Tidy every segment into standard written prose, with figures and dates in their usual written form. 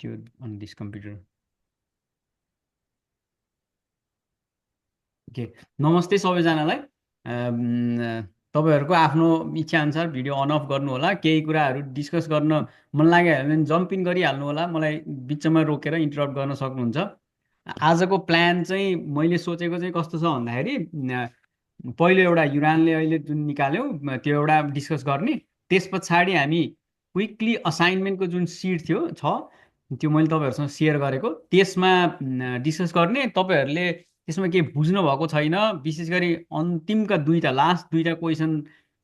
त्यो on this computer. Okay, नमस्ते सबैजनालाई। तपाईँहरूको आफ्नो इच्छा अनुसार भिडियो अन अफ गर्नु होला। केही कुराहरू डिस्कस गर्न मन लाग्यो भने जम्प इन गरिहाल्नु होला, मलाई बिचमा रोकेर इन्टरप्ट गर्न सक्नुहुन्छ। आजको प्लान चाहिँ मैले सोचेको चाहिँ कस्तो छ भन्दाखेरि पहिलो एउटा युरानले अहिले जुन निकाल्यो त्यो एउटा डिस्कस गर्ने, त्यस पछाडि हामी क्विकली असाइनमेन्टको जुन सिट थियो त्यो मैले तपाईँहरूसँग सेयर गरेको, त्यसमा डिस्कस गर्ने। तपाईँहरूले त्यसमा केही बुझ्नु भएको छैन, विशेष गरी अन्तिमका दुईटा लास्ट दुईटा क्वेसन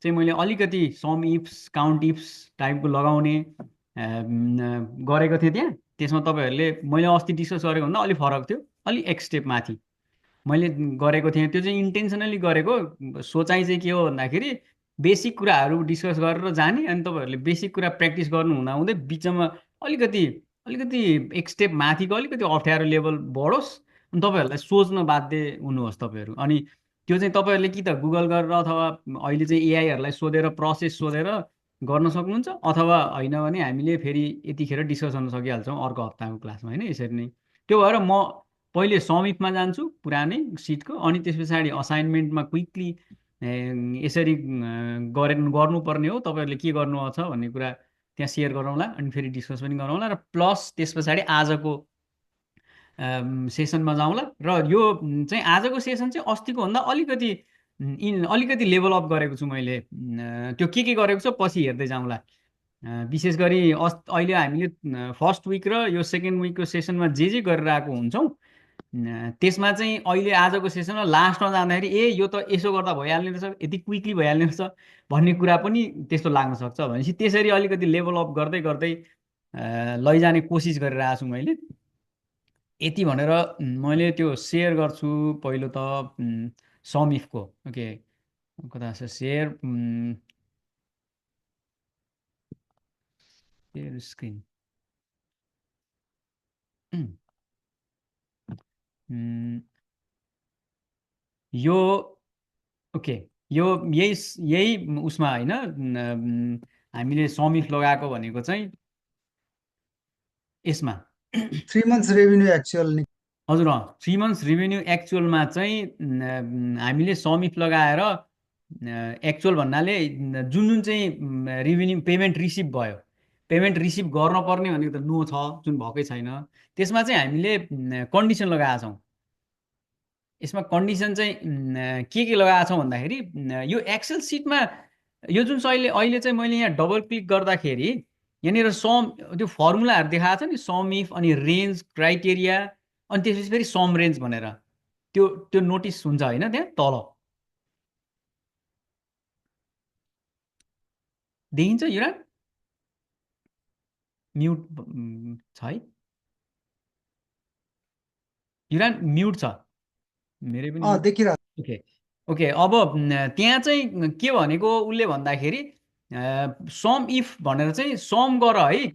चाहिँ मैले अलिकति सम इफ्स काउन्ट इफ्स टाइपको लगाउने गरेको थिएँ त्यहाँ। त्यसमा तपाईँहरूले मैले अस्ति डिस्कस गरेको भन्दा अलिक फरक थियो, अलिक एक स्टेप माथि मैले गरेको थिएँ। त्यो चाहिँ इन्टेन्सनली गरेको। सोचाइ चाहिँ के हो भन्दाखेरि बेसिक कुराहरू डिस्कस गरेर जाने, अनि तपाईँहरूले बेसिक कुरा प्र्याक्टिस गर्नु हुँदाहुँदै बिचमा अलिकति अलिकति एक स्टेप माथिको अलिकति अप्ठ्यारो लेभल बढोस्, अनि तपाईँहरूलाई सोच्न बाध्य हुनुहोस् तपाईँहरू। अनि त्यो चाहिँ तपाईँहरूले कि त गुगल गरेर अथवा अहिले चाहिँ एआईहरूलाई सोधेर प्रोसेस सोधेर गर्न सक्नुहुन्छ, अथवा होइन भने हामीले फेरि यतिखेर डिस्कस गर्न सकिहाल्छौँ अर्को हप्ताको क्लासमा, होइन? यसरी नै। त्यो भएर म पहिले समिफमा जान्छु पुरानै सिटको, अनि त्यस पछाडि असाइनमेन्टमा क्विकली यसरी गर्नुपर्ने हो। तपाईँहरूले के गर्नु छ भन्ने कुरा त्यहाँ सेयर गरौँला, अनि फेरि डिस्कस पनि गरौँला, र प्लस त्यस पछाडि आजको सेसनमा जाउँला। र यो चाहिँ आजको सेसन चाहिँ अस्तिको भन्दा अलिकति लेभल अप गरेको छु मैले। त्यो के गरेको छ पछि हेर्दै जाउँला। विशेष गरी अहिले हामीले फर्स्ट विक र यो सेकेन्ड विकको सेसनमा जे गरिरहेको हुन्छौँ, त्यसमा चाहिँ अहिले आजको सेसनमा लास्टमा जाँदाखेरि यो त यसो गर्दा भइहाल्ने रहेछ, यति क्विकली भइहाल्ने रहेछ भन्ने कुरा पनि त्यस्तो लाग्न सक्छ। भनेपछि त्यसरी अलिकति लेभल अप गर्दै गर्दै लैजाने कोसिस गरिरहेको छु मैले। यति भनेर मैले त्यो सेयर गर्छु पहिलो त समिफको। ओके, कता छ सेयर स्क्रिन। यो ओके, यो यही उसमा होइन, हामीले समिफ लगाएको भनेको चाहिँ यसमा 3 months रेभेन्यू एक्चुअल। हजुर, 3 months रेभेन्यू एक्चुअलमा चाहिँ हामीले समिफ लगाएर एक्चुअल भन्नाले जुन चाहिँ रेभेन्यू पेमेन्ट रिसिभ भयो, पेमेन्ट रिसिभ गर्न पर्ने भनेको त नो छ, जुन भएकै छैन, त्यसमा चाहिँ हामीले कन्डिसन लगाएका छौँ। यसमा कन्डिसन चाहिँ के लगाएका छौँ भन्दाखेरि यो एक्सेल सिटमा यो जुन अहिले चाहिँ मैले यहाँ डबल क्लिक गर्दाखेरि यहाँनिर सम त्यो फर्मुलाहरू देखाएको छ नि, सम इफ अनि रेन्ज क्राइटेरिया, अनि त्यसपछि फेरि सम रेन्ज भनेर त्यो नोटिस हुन्छ होइन? त्यहाँ तल देखिन्छ युरान? म्युट छ है युरान? म्युट छ मेरै पनि। देखिरहेको। ओके ओके, अब त्यहाँ चाहिँ के भनेको उसले भन्दाखेरि सम इफ भनेर चाहिँ सम गर है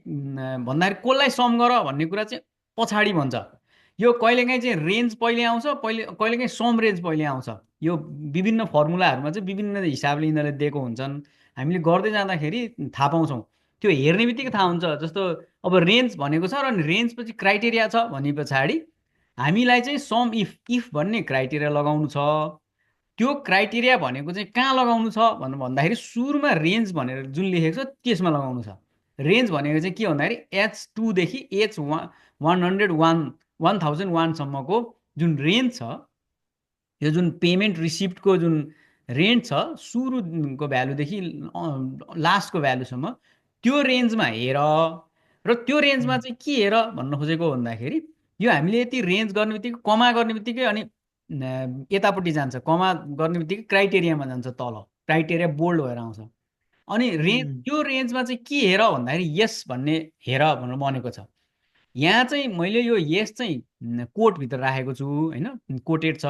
भन्दाखेरि कसलाई सम गर भन्ने कुरा चाहिँ पछाडि भन्छ। यो कहिलेकाहीँ चाहिँ रेन्ज पहिले आउँछ, कहिलेकाहीँ सम रेन्ज पहिले आउँछ। यो विभिन्न फर्मुलाहरूमा चाहिँ विभिन्न हिसाबले यिनीहरूले दिएको हुन्छन्। हामीले गर्दै जाँदाखेरि थाहा पाउँछौँ, त्यो हेर्ने बित्तिकै थाहा हुन्छ। जस्तो अब रेन्ज भनेको छ र रेन्जपछि क्राइटेरिया छ भने पछाडि हामीलाई चाहिँ सम इफ भन्ने क्राइटेरिया लगाउनु छ। त्यो क्राइटेरिया भनेको चाहिँ कहाँ लगाउनु छ भन्दाखेरि सुरुमा रेन्ज भनेर जुन लेखेको छ त्यसमा लगाउनु छ। रेन्ज भनेको चाहिँ के भन्दाखेरि H2 देखि H1001सम्मको जुन रेन्ज छ, यो जुन पेमेन्ट रिसिप्टको जुन रेन्ज छ सुरुको भ्यालुदेखि लास्टको भ्यालुसम्म, त्यो रेन्जमा हेर। र त्यो रेन्जमा चाहिँ के हेर भन्न खोजेको भन्दाखेरि यो हामीले यति रेन्ज गर्ने बित्तिकै कमा गर्ने बित्तिकै अनि यतापट्टि जान्छ, कमा गर्ने बित्तिकै क्राइटेरियामा जान्छ, तल क्राइटेरिया बोल्ड भएर आउँछ। अनि त्यो रेन्जमा चाहिँ के हेर भन्दाखेरि यस भन्ने हेर भनेर भनेको छ। यहाँ चाहिँ मैले यो यस चाहिँ कोटभित्र राखेको छु होइन, कोटेड छ।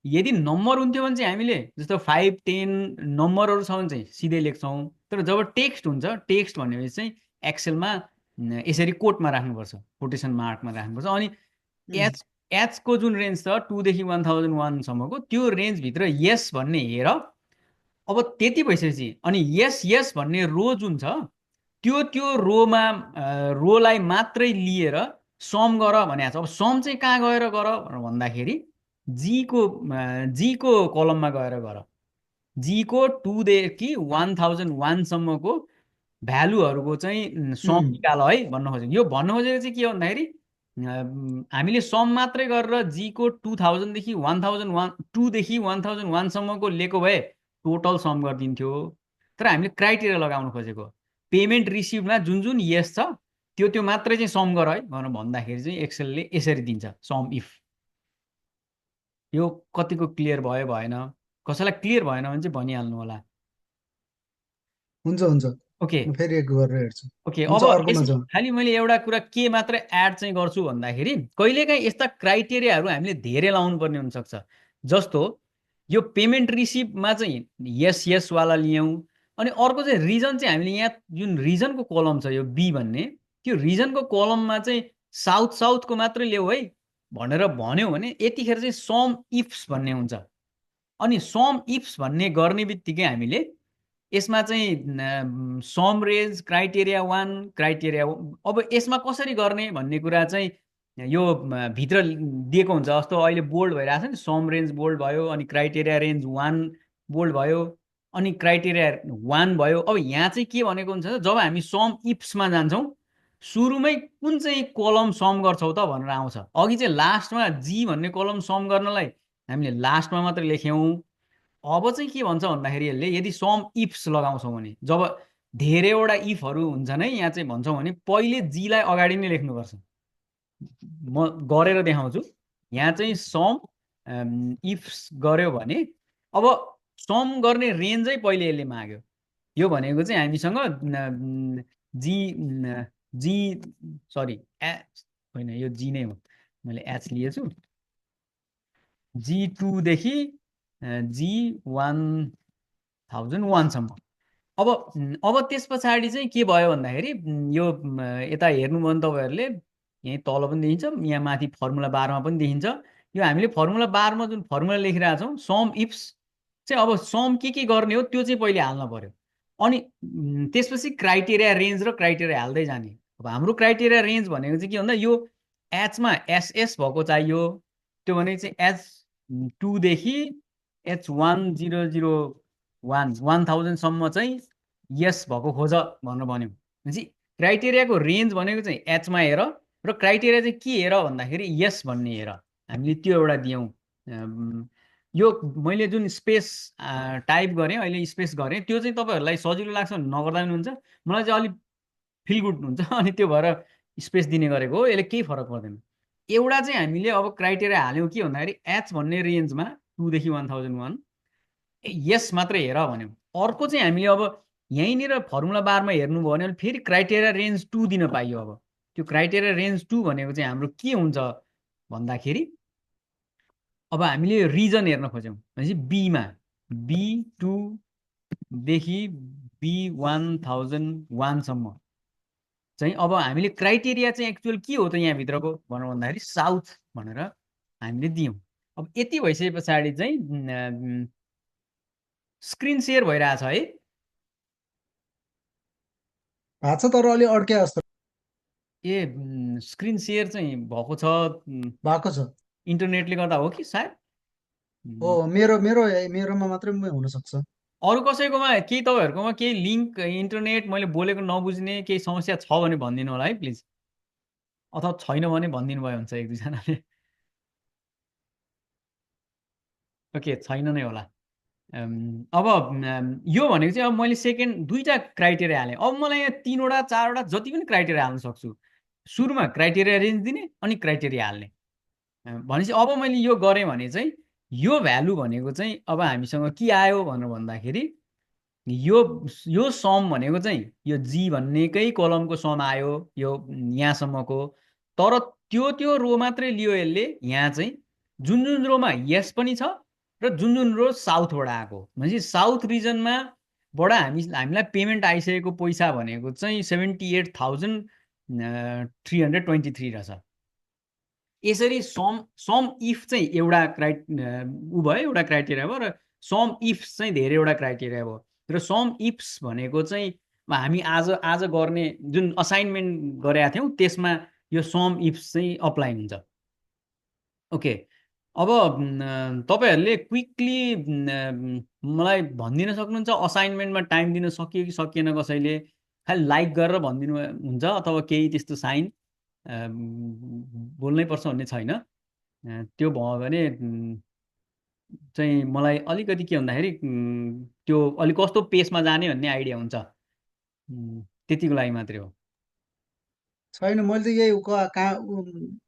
यदि नम्बर हुन्थ्यो भने चाहिँ हामीले जस्तो 5, 10 नम्बरहरू छ भने चाहिँ सिधै लेख्छौँ। तर जब टेक्स्ट हुन्छ, टेक्स्ट भनेपछि चाहिँ एक्सेलमा यसरी कोटमा राख्नुपर्छ, कोटेसन मार्कमा राख्नुपर्छ। अनि एचको जुन रेन्ज छ 2 देखि 1001सम्मको, त्यो रेन्जभित्र यस भन्ने हेर। अब त्यति भइसकेपछि अनि यस भन्ने रो जुन छ त्यो रोमा रोलाई मात्रै लिएर सम गर भनेको छ। अब सम चाहिँ कहाँ गएर गर भनेर भन्दाखेरि जीको कलममा गएर गर। जीको 2 देखि 1001 सम्मको भ्यालुहरूको चाहिँ सम निकाल है भन्न खोजेको। यो भन्नु खोजेको चाहिँ के हो भन्दाखेरि हामीले सम मात्रै गरेर जीको 2000 देखि 1001 2 देखि 1001 सम्मको लिएको भए टोटल सम गरिदिन्थ्यो। तर हामीले क्राइटेरिया लगाउन खोजेको पेमेन्ट रिसिभमा जुन जुन यस छ त्यो मात्रै चाहिँ सम गर है भनेर भन्दाखेरि चाहिँ एक्सेलले यसरी दिन्छ सम इफ। यो कतिको क्लियर भयो भएन? कसैलाई क्लियर भएन भने चाहिँ भनिहाल्नु होला। हुन्छ ओके म फेरि एक गरेर हेर्छु। ओके हुन्छ अब अर्कोमा यसमा जाउँ। खालि मैले एउटा कुरा के मात्र एड चाहिँ गर्छु भन्दाखेरि कहिलेकाहीँ यस्ता क्राइटेरियाहरू हामीले धेरै लाउनु पर्ने हुनसक्छ। जस्तो यो पेमेन्ट रिसिभमा चाहिँ यस वाला लियौँ। अनि अर्को चाहिँ रिजन चाहिँ हामीले यहाँ जुन रिजनको कलम छ यो बी भन्ने त्यो रिजनको कलममा चाहिँ साउथको मात्रै ल्याऊ है भनेर भन्यो भने यतिखेर चाहिँ सम इफ्स भन्ने हुन्छ। अनि सम इफ्स भन्ने गर्ने बित्तिकै हामीले यसमा चाहिँ सम रेन्ज क्राइटेरिया 1 क्राइटेरिया अब यसमा कसरी गर्ने भन्ने कुरा चाहिँ यो भित्र दिएको हुन्छ। जस्तो अहिले बोल्ड भइरहेको छ नि, सम रेन्ज बोल्ड भयो, अनि क्राइटेरिया रेन्ज 1 बोल्ड भयो, अनि क्राइटेरिया 1 भयो। अब यहाँ चाहिँ के भनेको हुन्छ जब हामी सम इफ्समा जान्छौँ सुरुमै कुन चाहिँ कलम सम गर्छौ त भनेर आउँछ। अघि चाहिँ लास्टमा जी भन्ने कलम सम गर्नलाई हामीले लास्टमा मात्र लेख्यौँ। अब चाहिँ के भन्छ भन्दाखेरि यसले यदि सम इफ्स लगाउँछौँ भने जब धेरैवटा इफहरू हुन्छन् है यहाँ चाहिँ भन्छौँ भने पहिले जीलाई अगाडि नै लेख्नुपर्छ। म गरेर देखाउँछु। यहाँ चाहिँ सम इफ्स गर्यो भने अब सम गर्ने रेन्जै पहिले यसले माग्यो। यो भनेको चाहिँ हामीसँग जी सरी होइन यो जी नै हो, मैले एच लिएछु। G2 देखि G1001 सम्म। अब त्यस पछाडि चाहिँ के भयो भन्दाखेरि यो यता हेर्नुभयो भने तपाईँहरूले यहीँ तल पनि देखिन्छ, यहाँ माथि फर्मुला 12 मा पनि देखिन्छ। यो हामीले फर्मुला 12 मा जुन फर्मुला लेखिरहेको छौँ सम इफ्स चाहिँ अब सम के गर्ने हो त्यो चाहिँ पहिले हाल्न पर्यो। अनि त्यसपछि क्राइटेरिया रेन्ज र क्राइटेरिया हाल्दै जाने। अब हाम्रो क्राइटेरिया रेन्ज भनेको चाहिँ के भन्दा यो एचमा एसएस भएको चाहियो। त्यो भने चाहिँ H2 देखि H1001 सम्म चाहिँ यस भएको खोज भनेर भन्यो। भनेपछि क्राइटेरियाको रेन्ज भनेको चाहिँ एचमा हेर र क्राइटेरिया चाहिँ के हेर भन्दाखेरि यस भन्ने हेर। हामीले त्यो एउटा दियौँ। यो मैले जुन स्पेस टाइप गरेँ अहिले स्पेस गरेँ त्यो चाहिँ तपाईँहरूलाई सजिलो लाग्छ भने नगर्दा पनि हुन्छ, मलाई चाहिँ अलिक फिल गुड हुन्छ अनि त्यो भएर स्पेस दिने गरेको हो। यसले केही फरक पर्दैन। एउटा चाहिँ हामीले अब क्राइटेरिया हाल्यौँ के भन्दाखेरि एच भन्ने रेन्जमा 2 देखि 1001 यस मात्रै हेर भन्यौँ। अर्को चाहिँ हामीले अब यहीँनिर फर्मुला 12 मा हेर्नुभयो भने फेरि क्राइटेरिया रेन्ज 2 दिन पाइयो। अब त्यो क्राइटेरिया रेन्ज 2 भनेको चाहिँ हाम्रो के हुन्छ भन्दाखेरि अब हामीले रिजन हेर्न खोज्यौँ भनेपछि बीमा B2 देखि B1001 सम्म चाहिँ अब हामीले क्राइटेरिया चाहिँ एक्चुअल के हो त यहाँभित्रको भनेर भन्दाखेरि साउथ भनेर हामीले दियौँ। अब यति भइसके पछाडि चाहिँ स्क्रिन सेयर भइरहेछ है? भएको छ तर अलि अड्के जस्तो ए स्क्रिन सेयर चाहिँ भएको छ भएको छ। इन्टरनेटले गर्दा हो कि सायद? ओ मेरोमा मात्रै हुनसक्छ। अरू कसैकोमा केही तपाईँहरूकोमा केही लिङ्क इन्टरनेट मैले बोलेको नबुझ्ने केही समस्या छ भने भनिदिनु होला है प्लिज, अथवा छैन भने भनिदिनु भयो हुन्छ एक दुईजनाले। ओके छैन नै होला। अब यो भनेको चाहिँ अब मैले सेकेन्ड दुईवटा क्राइटेरिया हालेँ। अब मलाई यहाँ 3वटा 4वटा जति पनि क्राइटेरिया हाल्न सक्छु। सुरुमा क्राइटेरिया रेन्ज दिने अनि क्राइटेरिया हाल्ने। भनेपछि अब मैले यो गरेँ भने चाहिँ यो भ्यालु भनेको चाहिँ अब हामीसँग के आयो भनेर भन्दाखेरि यो सम भनेको चाहिँ यो जी भन्नेकै कलमको सम आयो यो यहाँसम्मको। तर त्यो रो मात्रै लियो यसले। यहाँ चाहिँ जुन जुन रोमा यस पनि छ र जुन जुन रो साउथबाट आएको भनेपछि साउथ रिजनमा बाट हामीलाई पेमेन्ट आइसकेको पैसा भनेको चाहिँ 78,323 रहेछ। यसरी सम इफ चाहिँ एउटा ऊ भयो, एउटा क्राइटेरिया भयो, र सम इफ्स चाहिँ धेरैवटा क्राइटेरिया भयो। र सम इफ्स भनेको चाहिँ हामी आज आज गर्ने जुन असाइनमेन्ट गरेका थियौँ त्यसमा यो सम इफ्स चाहिँ अप्लाई हुन्छ। ओके, अब तपाईँहरूले क्विकली मलाई भनिदिन सक्नुहुन्छ असाइनमेन्टमा टाइम दिन सकियो कि सकिएन, कसैले खालि लाइक गरेर भनिदिनु हुन्छ अथवा केही त्यस्तो साइन बोल्नै पर्छ भन्ने छैन। त्यो भयो भने चाहिँ मलाई अलिकति के भन्दाखेरि त्यो अलिक कस्तो पेसमा जाने भन्ने आइडिया हुन्छ। त्यतिको लागि मात्रै हो। छैन, मैले त यही कहाँ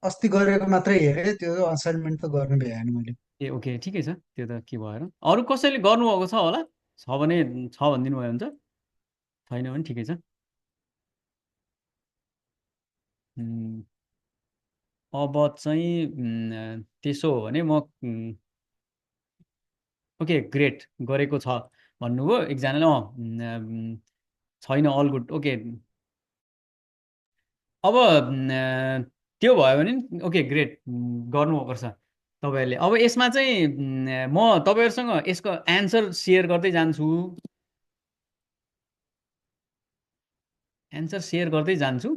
अस्ति गरेको मात्रै हेरेँ, त्यो असाइनमेन्ट त गर्न भ्याएन मैले। ए ओके, ठिकै छ, त्यो त के भएर। अरू कसैले गर्नुभएको छ होला? छ भने छ भनिदिनु भयो हुन्छ, छैन भने ठिकै छ। उम्, अब चाहिँ त्यसो हो भने म ओके ग्रेट गरेको छ भन्नुभयो एकजनाले। छैन, अल गुड। ओके, अब त्यो भयो भने ओके ग्रेट गर्नुभएको छ तपाईँहरूले। अब यसमा चाहिँ म तपाईँहरूसँग यसको एन्सर सेयर गर्दै जान्छु,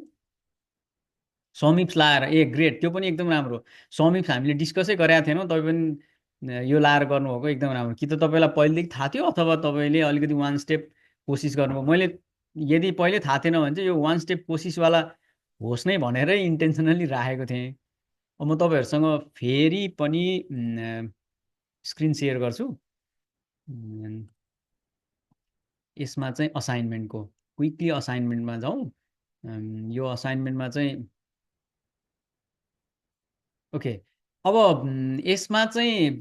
समिप्स लाएर। ए ग्रेट, त्यो पनि एकदम राम्रो। समिप्स हामीले डिस्कसै गरेका थिएनौँ, तपाईँ पनि यो लाएर गर्नुभएको एकदम राम्रो। कि त तपाईँलाई पहिलेदेखि थाहा थियो अथवा तपाईँले अलिकति वान स्टेप कोसिस गर्नुभयो। मैले यदि पहिले थाहा थिएन भने चाहिँ यो वान स्टेप कोसिसवाला होस् नै भनेरै इन्टेन्सनली राखेको थिएँ। अब म तपाईँहरूसँग फेरि पनि स्क्रिन सेयर गर्छु। यसमा चाहिँ असाइनमेन्टको क्विकली असाइनमेन्टमा जाउँ। यो असाइनमेन्टमा चाहिँ ओके, अब यसमा चाहिँ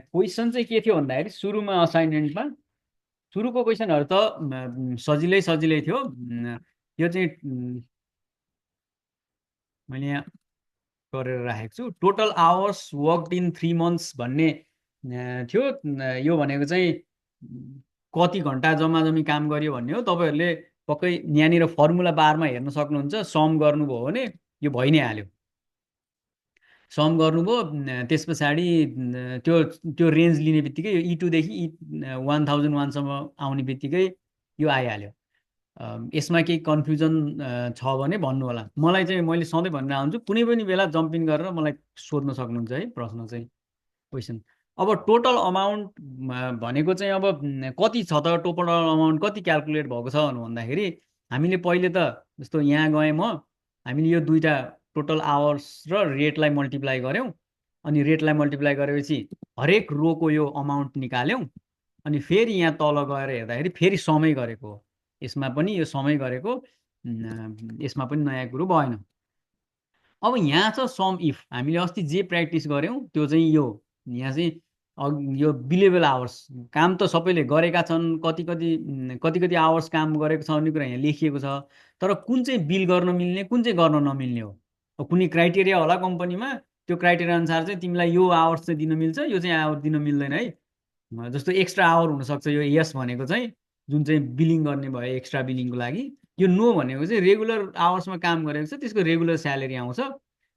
क्वेसन चाहिँ के थियो भन्दाखेरि सुरुमा असाइनमेन्टमा सुरुको क्वेसनहरू त सजिलै सजिलै थियो। यो चाहिँ मैले यहाँ गरेर राखेको छु। Total hours worked in 3 months भन्ने थियो। यो भनेको चाहिँ कति घन्टा जम्मा काम गर्यो भन्ने हो। तपाईँहरूले पक्कै यहाँनिर फर्मुला बारमा हेर्न सक्नुहुन्छ। सम गर्नुभयो भने यो भइ नै हाल्यो। सम गर्नुभयो, त्यस पछाडि त्यो त्यो रेन्ज लिने बित्तिकै यो E2 देखि 1001सम्म आउने बित्तिकै यो आइहाल्यो। यसमा केही कन्फ्युजन छ भने भन्नु होला। मलाई चाहिँ मैले सधैँ भनेर आउँछु, कुनै पनि बेला जम्प इन गरेर मलाई सोध्न सक्नुहुन्छ है प्रश्न चाहिँ, क्वेसन। अब टोटल अमाउन्ट भनेको चाहिँ अब कति छ त, टोटल अमाउन्ट कति क्यालकुलेट भएको छ भन्दाखेरि हामीले पहिले त जस्तो यहाँ गएँ म, हामीले यो दुईवटा टोटल आवर्स र रेटलाई मल्टिप्लाई गऱ्यौँ। अनि रेटलाई मल्टिप्लाई गरेपछि हरेक रोको यो अमाउन्ट निकाल्यौँ। अनि फेरि यहाँ तल गएर हेर्दाखेरि फेरि समय गरेको हो। यसमा पनि यो समय गरेको, यसमा पनि नयाँ कुरो भएन। अब यहाँ छ सम इफ। हामीले अस्ति जे प्र्याक्टिस गऱ्यौँ त्यो चाहिँ यो यहाँ चाहिँ यो बिलेबल आवर्स काम त सबैले गरेका छन्। कति कति आवर्स काम गरेको छ भन्ने कुरा यहाँ लेखिएको छ। तर कुन चाहिँ बिल गर्न मिल्ने, कुन चाहिँ गर्न नमिल्ने हो। कुनै क्राइटेरिया होला कम्पनीमा, त्यो क्राइटेरिया अनुसार चाहिँ तिमीलाई यो आवर्स चाहिँ दिन मिल्छ, यो चाहिँ आवर दिन मिल्दैन है। जस्तो एक्स्ट्रा आवर हुनसक्छ। यो यस भनेको चाहिँ जुन चाहिँ बिलिङ गर्ने भयो एक्स्ट्रा बिलिङको लागि। यो नो भनेको चाहिँ रेगुलर आवर्समा काम गरेको छ, त्यसको रेगुलर स्यालेरी आउँछ।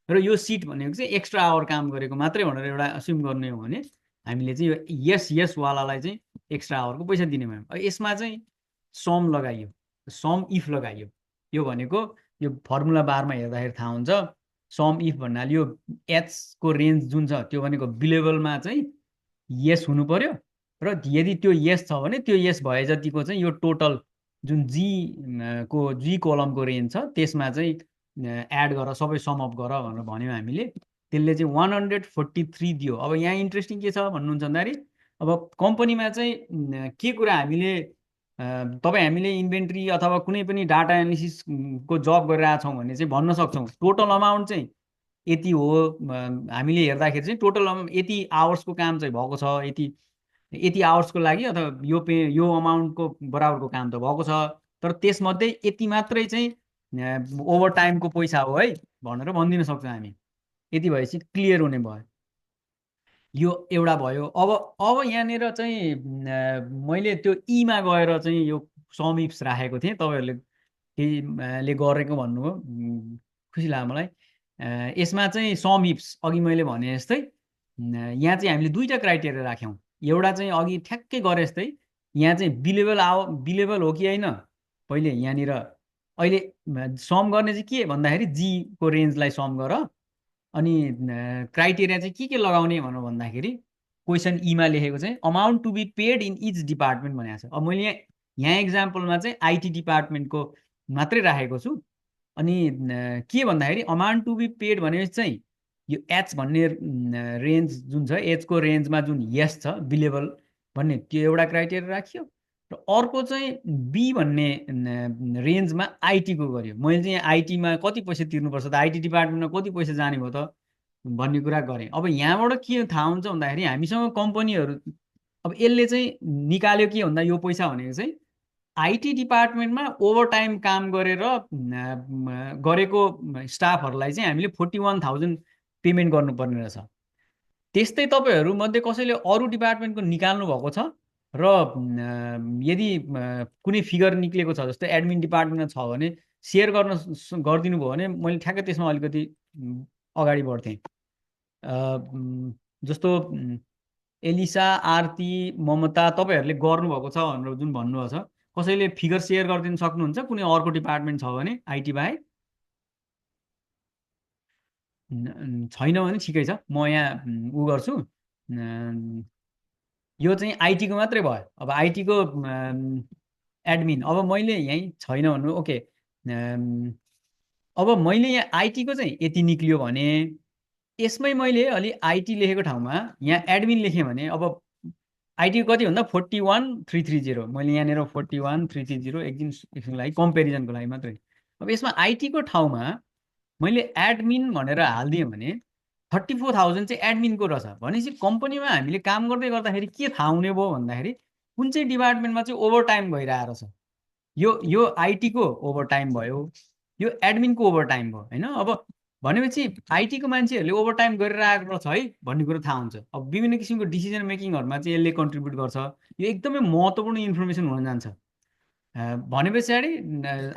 र यो सिट भनेको चाहिँ एक्स्ट्रा आवर काम गरेको मात्रै भनेर एउटा अस्युम गर्ने हो भने हामीले चाहिँ यो यसवालालाई चाहिँ एक्स्ट्रा आवरको पैसा दिने भयो। यसमा चाहिँ सम लगाइयो, सम इफ लगाइयो। यो भनेको यो फर्मुला बारमा हेर्दाखेरि थाहा हुन्छ। सम इफ भन्नाले यो एचको रेन्ज जुन छ त्यो भनेको बिलेबलमा चाहिँ यस हुनु पर्यो। र यदि त्यो यस छ भने त्यो यस भए जतिको चाहिँ यो टोटल जुन जी कोलमको रेन्ज छ त्यसमा चाहिँ एड गर, सबै सम अप गर भनेर भन्यौँ हामीले। त्यसले चाहिँ 143 दियो। अब यहाँ इन्ट्रेस्टिङ के छ भन्नुहुन्छ भन्दाखेरि अब कम्पनीमा चाहिँ के कुरा हामीले इन्भेन्ट्री अथवा कुनै पनि डाटा एनालिसिसको जब गरिरहेछौँ भने चाहिँ भन्न सक्छौँ टोटल अमाउन्ट चाहिँ यति हो। हामीले हेर्दाखेरि चाहिँ टोटल यति आवर्सको काम चाहिँ भएको छ, यति आवर्सको लागि अथवा यो अमाउन्टको बराबरको काम त भएको छ। तर त्यसमध्ये यति मात्रै चाहिँ ओभर टाइमको पैसा हो है भनेर भनिदिन सक्छौँ हामी। यति भएपछि क्लियर हुने भयो। यो एउटा भयो। अब यहाँनिर चाहिँ मैले त्यो ईमा गएर चाहिँ यो सम इफ्स राखेको थिएँ। तपाईँहरूले केहीले गरेको भन्नुभयो, खुसी लाग्यो मलाई। यसमा चाहिँ सम इफ्स अघि मैले भने जस्तै यहाँ चाहिँ हामीले दुईवटा क्राइटेरिया राख्यौँ। एउटा चाहिँ अघि ठ्याक्कै गरे जस्तै यहाँ चाहिँ बिलेबल हो कि होइन, पहिले यहाँनिर अहिले सम गर्ने चाहिँ के भन्दाखेरि जी को रेन्जलाई सम गर, अनि क्राइटेरिया चाहिँ के लगाउने भनेर भन्दाखेरि क्वेसन ईमा लेखेको चाहिँ amount to be paid in each department भनेको छ। अब मैले यहाँ एक्जाम्पलमा चाहिँ आइटी डिपार्टमेन्टको मात्रै राखेको छु। अनि के भन्दाखेरि अमाउन्ट टु बी पेड भनेपछि चाहिँ यो एच भन्ने रेन्ज जुन छ, एचको रेन्जमा जुन यस छ बिलेबल भन्ने, त्यो एउटा क्राइटेरिया राखियो। र अर्को चाहिँ बी भन्ने रेन्जमा आइटीको गर्यो। मैले चाहिँ आइटीमा कति पैसा तिर्नुपर्छ त, आइटी डिपार्टमेन्टमा कति पैसा जाने भयो त भन्ने कुरा गरेँ। अब यहाँबाट के थाहा हुन्छ भन्दाखेरि हामीसँग कम्पनीहरू, अब यसले चाहिँ निकाल्यो के भन्दा यो पैसा भनेको चाहिँ आइटी डिपार्टमेन्टमा ओभरटाइम काम गरेर गरेको स्टाफहरूलाई चाहिँ हामीले 41,000 पेमेन्ट गर्नुपर्ने रहेछ। त्यस्तै तपाईँहरू मध्ये कसैले अरू डिपार्टमेन्टको निकाल्नु भएको छ र यदि कुनै फिगर निक्लेको छ, जस्तै एडमिन डिपार्टमेन्टमा छ भने सेयर गरिदिनु भयो भने मैले ठ्याक्कै त्यसमा अलिकति अगाडि बढ्थेँ। जस्तो एलिसा, आरती, ममता तपाईँहरूले गर्नुभएको छ भनेर जुन भन्नुभएको छ, कसैले फिगर सेयर गरिदिन सक्नुहुन्छ कुनै अर्को डिपार्टमेन्ट छ भने आइटी बाहेक? छैन भने ठिकै छ, म यहाँ उ गर्छु। यो चाहिँ आइटीको मात्रै भयो। अब आइटीको एडमिन, अब मैले यहीँ छैन भन्नु, ओके। अब मैले यहाँ आइटीको चाहिँ यति निक्लियो भने यसमै मैले अलि आइटी लेखेको ठाउँमा यहाँ एडमिन लेखेँ भने अब आइटीको कति भन्दा 41,330। मैले यहाँनिर 41,330 एकछिनको लागि कम्पेरिजनको लागि मात्रै। अब यसमा आइटीको ठाउँमा मैले एडमिन भनेर हालिदिएँ भने 34,000 चाहिँ एडमिनको रहेछ। भनेपछि कम्पनीमा हामीले काम गर्दै गर्दाखेरि के थाहा हुने भयो भन्दाखेरि कुन चाहिँ डिपार्टमेन्टमा चाहिँ ओभरटाइम भइरहेको रहेछ। यो आइटीको ओभरटाइम भयो, यो एडमिनको ओभरटाइम भयो होइन। अब भनेपछि आइटीको मान्छेहरूले ओभरटाइम गरिरहेको रहेछ है भन्ने कुरो थाहा हुन्छ। अब विभिन्न किसिमको डिसिजन मेकिङहरूमा चाहिँ यसले कन्ट्रिब्युट गर्छ। यो एकदमै महत्त्वपूर्ण इन्फर्मेसन हुन जान्छ। भने पछाडि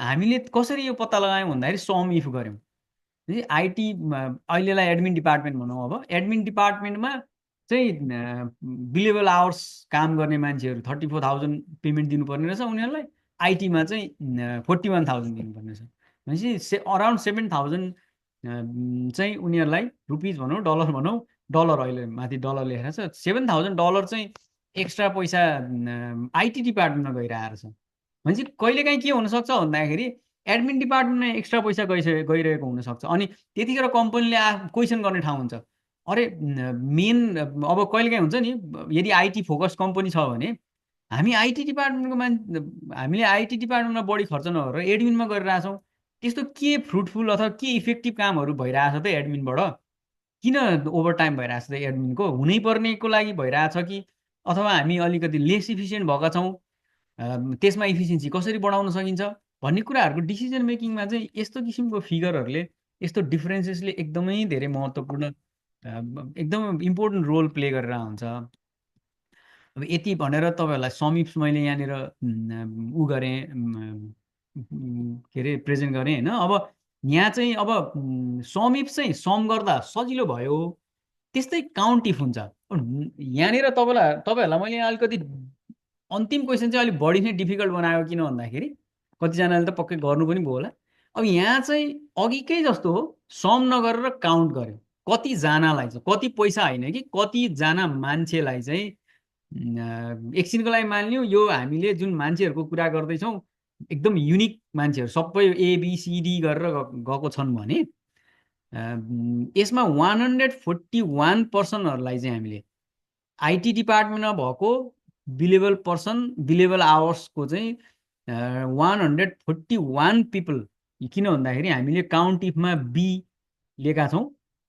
हामीले कसरी यो पत्ता लगायौँ भन्दाखेरि सम इफ गऱ्यौँ। आइटी अहिलेलाई एडमिन डिपार्टमेन्ट भनौँ। अब एडमिन डिपार्टमेन्टमा चाहिँ बिलेबल आवर्स काम गर्ने मान्छेहरू 34,000 पेमेन्ट दिनुपर्ने रहेछ उनीहरूलाई। आइटीमा चाहिँ 41,000 दिनुपर्ने रहेछ। भनेपछि अराउन्ड 7,000 चाहिँ उनीहरूलाई रुपिज भनौँ, डलर भनौँ, डलर अहिले माथि डलर लेखेर छ, $7,000 चाहिँ एक्स्ट्रा पैसा आइटी डिपार्टमेन्टमा गइरहेको छ। भनेपछि कहिलेकाहीँ के हुनसक्छ भन्दाखेरि एडमिन डिपार्टमेन्टमा एक्स्ट्रा पैसा गइरहेको हुनसक्छ। अनि त्यतिखेर कम्पनीले क्वेसन गर्ने ठाउँ हुन्छ, अरे मेन अब कहिलेकाहीँ हुन्छ नि, यदि आइटी फोकस कम्पनी छ भने हामी आइटी डिपार्टमेन्टको हामीले आइटी डिपार्टमेन्टमा बढी खर्च नगरेर एडमिनमा गरिरहेछौँ। त्यस्तो के फ्रुटफुल अथवा के इफेक्टिभ कामहरू भइरहेछ त एडमिनबाट? किन ओभरटाइम भइरहेछ त एडमिनको? हुनै पर्नेको लागि भइरहेछ कि अथवा हामी अलिकति लेस इफिसियन्ट भएका छौँ, त्यसमा इफिसियन्सी कसरी बढाउन सकिन्छ भन्ने कुराहरूको डिसिजन मेकिङमा चाहिँ यस्तो किसिमको फिगरहरूले, यस्तो डिफरेन्सेसले एकदमै धेरै महत्त्वपूर्ण, एकदमै इम्पोर्टेन्ट रोल प्ले गरेर हुन्छ। अब यति भनेर तपाईँहरूलाई समिप्स मैले यहाँनिर उ गरेँ, के अरे प्रेजेन्ट गरेँ होइन। अब यहाँ चाहिँ अब समिप्स चाहिँ सम गर्दा सजिलो भयो। त्यस्तै काउन्ट इफ हुन्छ। यहाँनिर तपाईँहरूलाई मैले अलिकति अन्तिम क्वेसन चाहिँ अलिक बढी नै डिफिकल्ट बनायो। किन भन्दाखेरि कतिजनाले त पक्कै गर्नु पनि भयो होला। अब यहाँ चाहिँ अघिकै जस्तो हो, सम नगरेर काउन्ट गर्यो कतिजनालाई चाहिँ, कति पैसा होइन कि कतिजना मान्छेलाई चाहिँ। एकछिनको लागि मानिलिउँ यो हामीले जुन मान्छेहरूको कुरा गर्दैछौँ एकदम युनिक मान्छेहरू, सबै एबिसिडी गरेर गएको छन् भने यसमा 141 पर्सनहरूलाई चाहिँ हामीले आइटी डिपार्टमेन्टमा भएको बिलेबल पर्सन, बिलेबल आवर्सको चाहिँ 141 पिपल। किन भन्दाखेरि हामीले काउन्ट इफमा बी लिएका छौँ,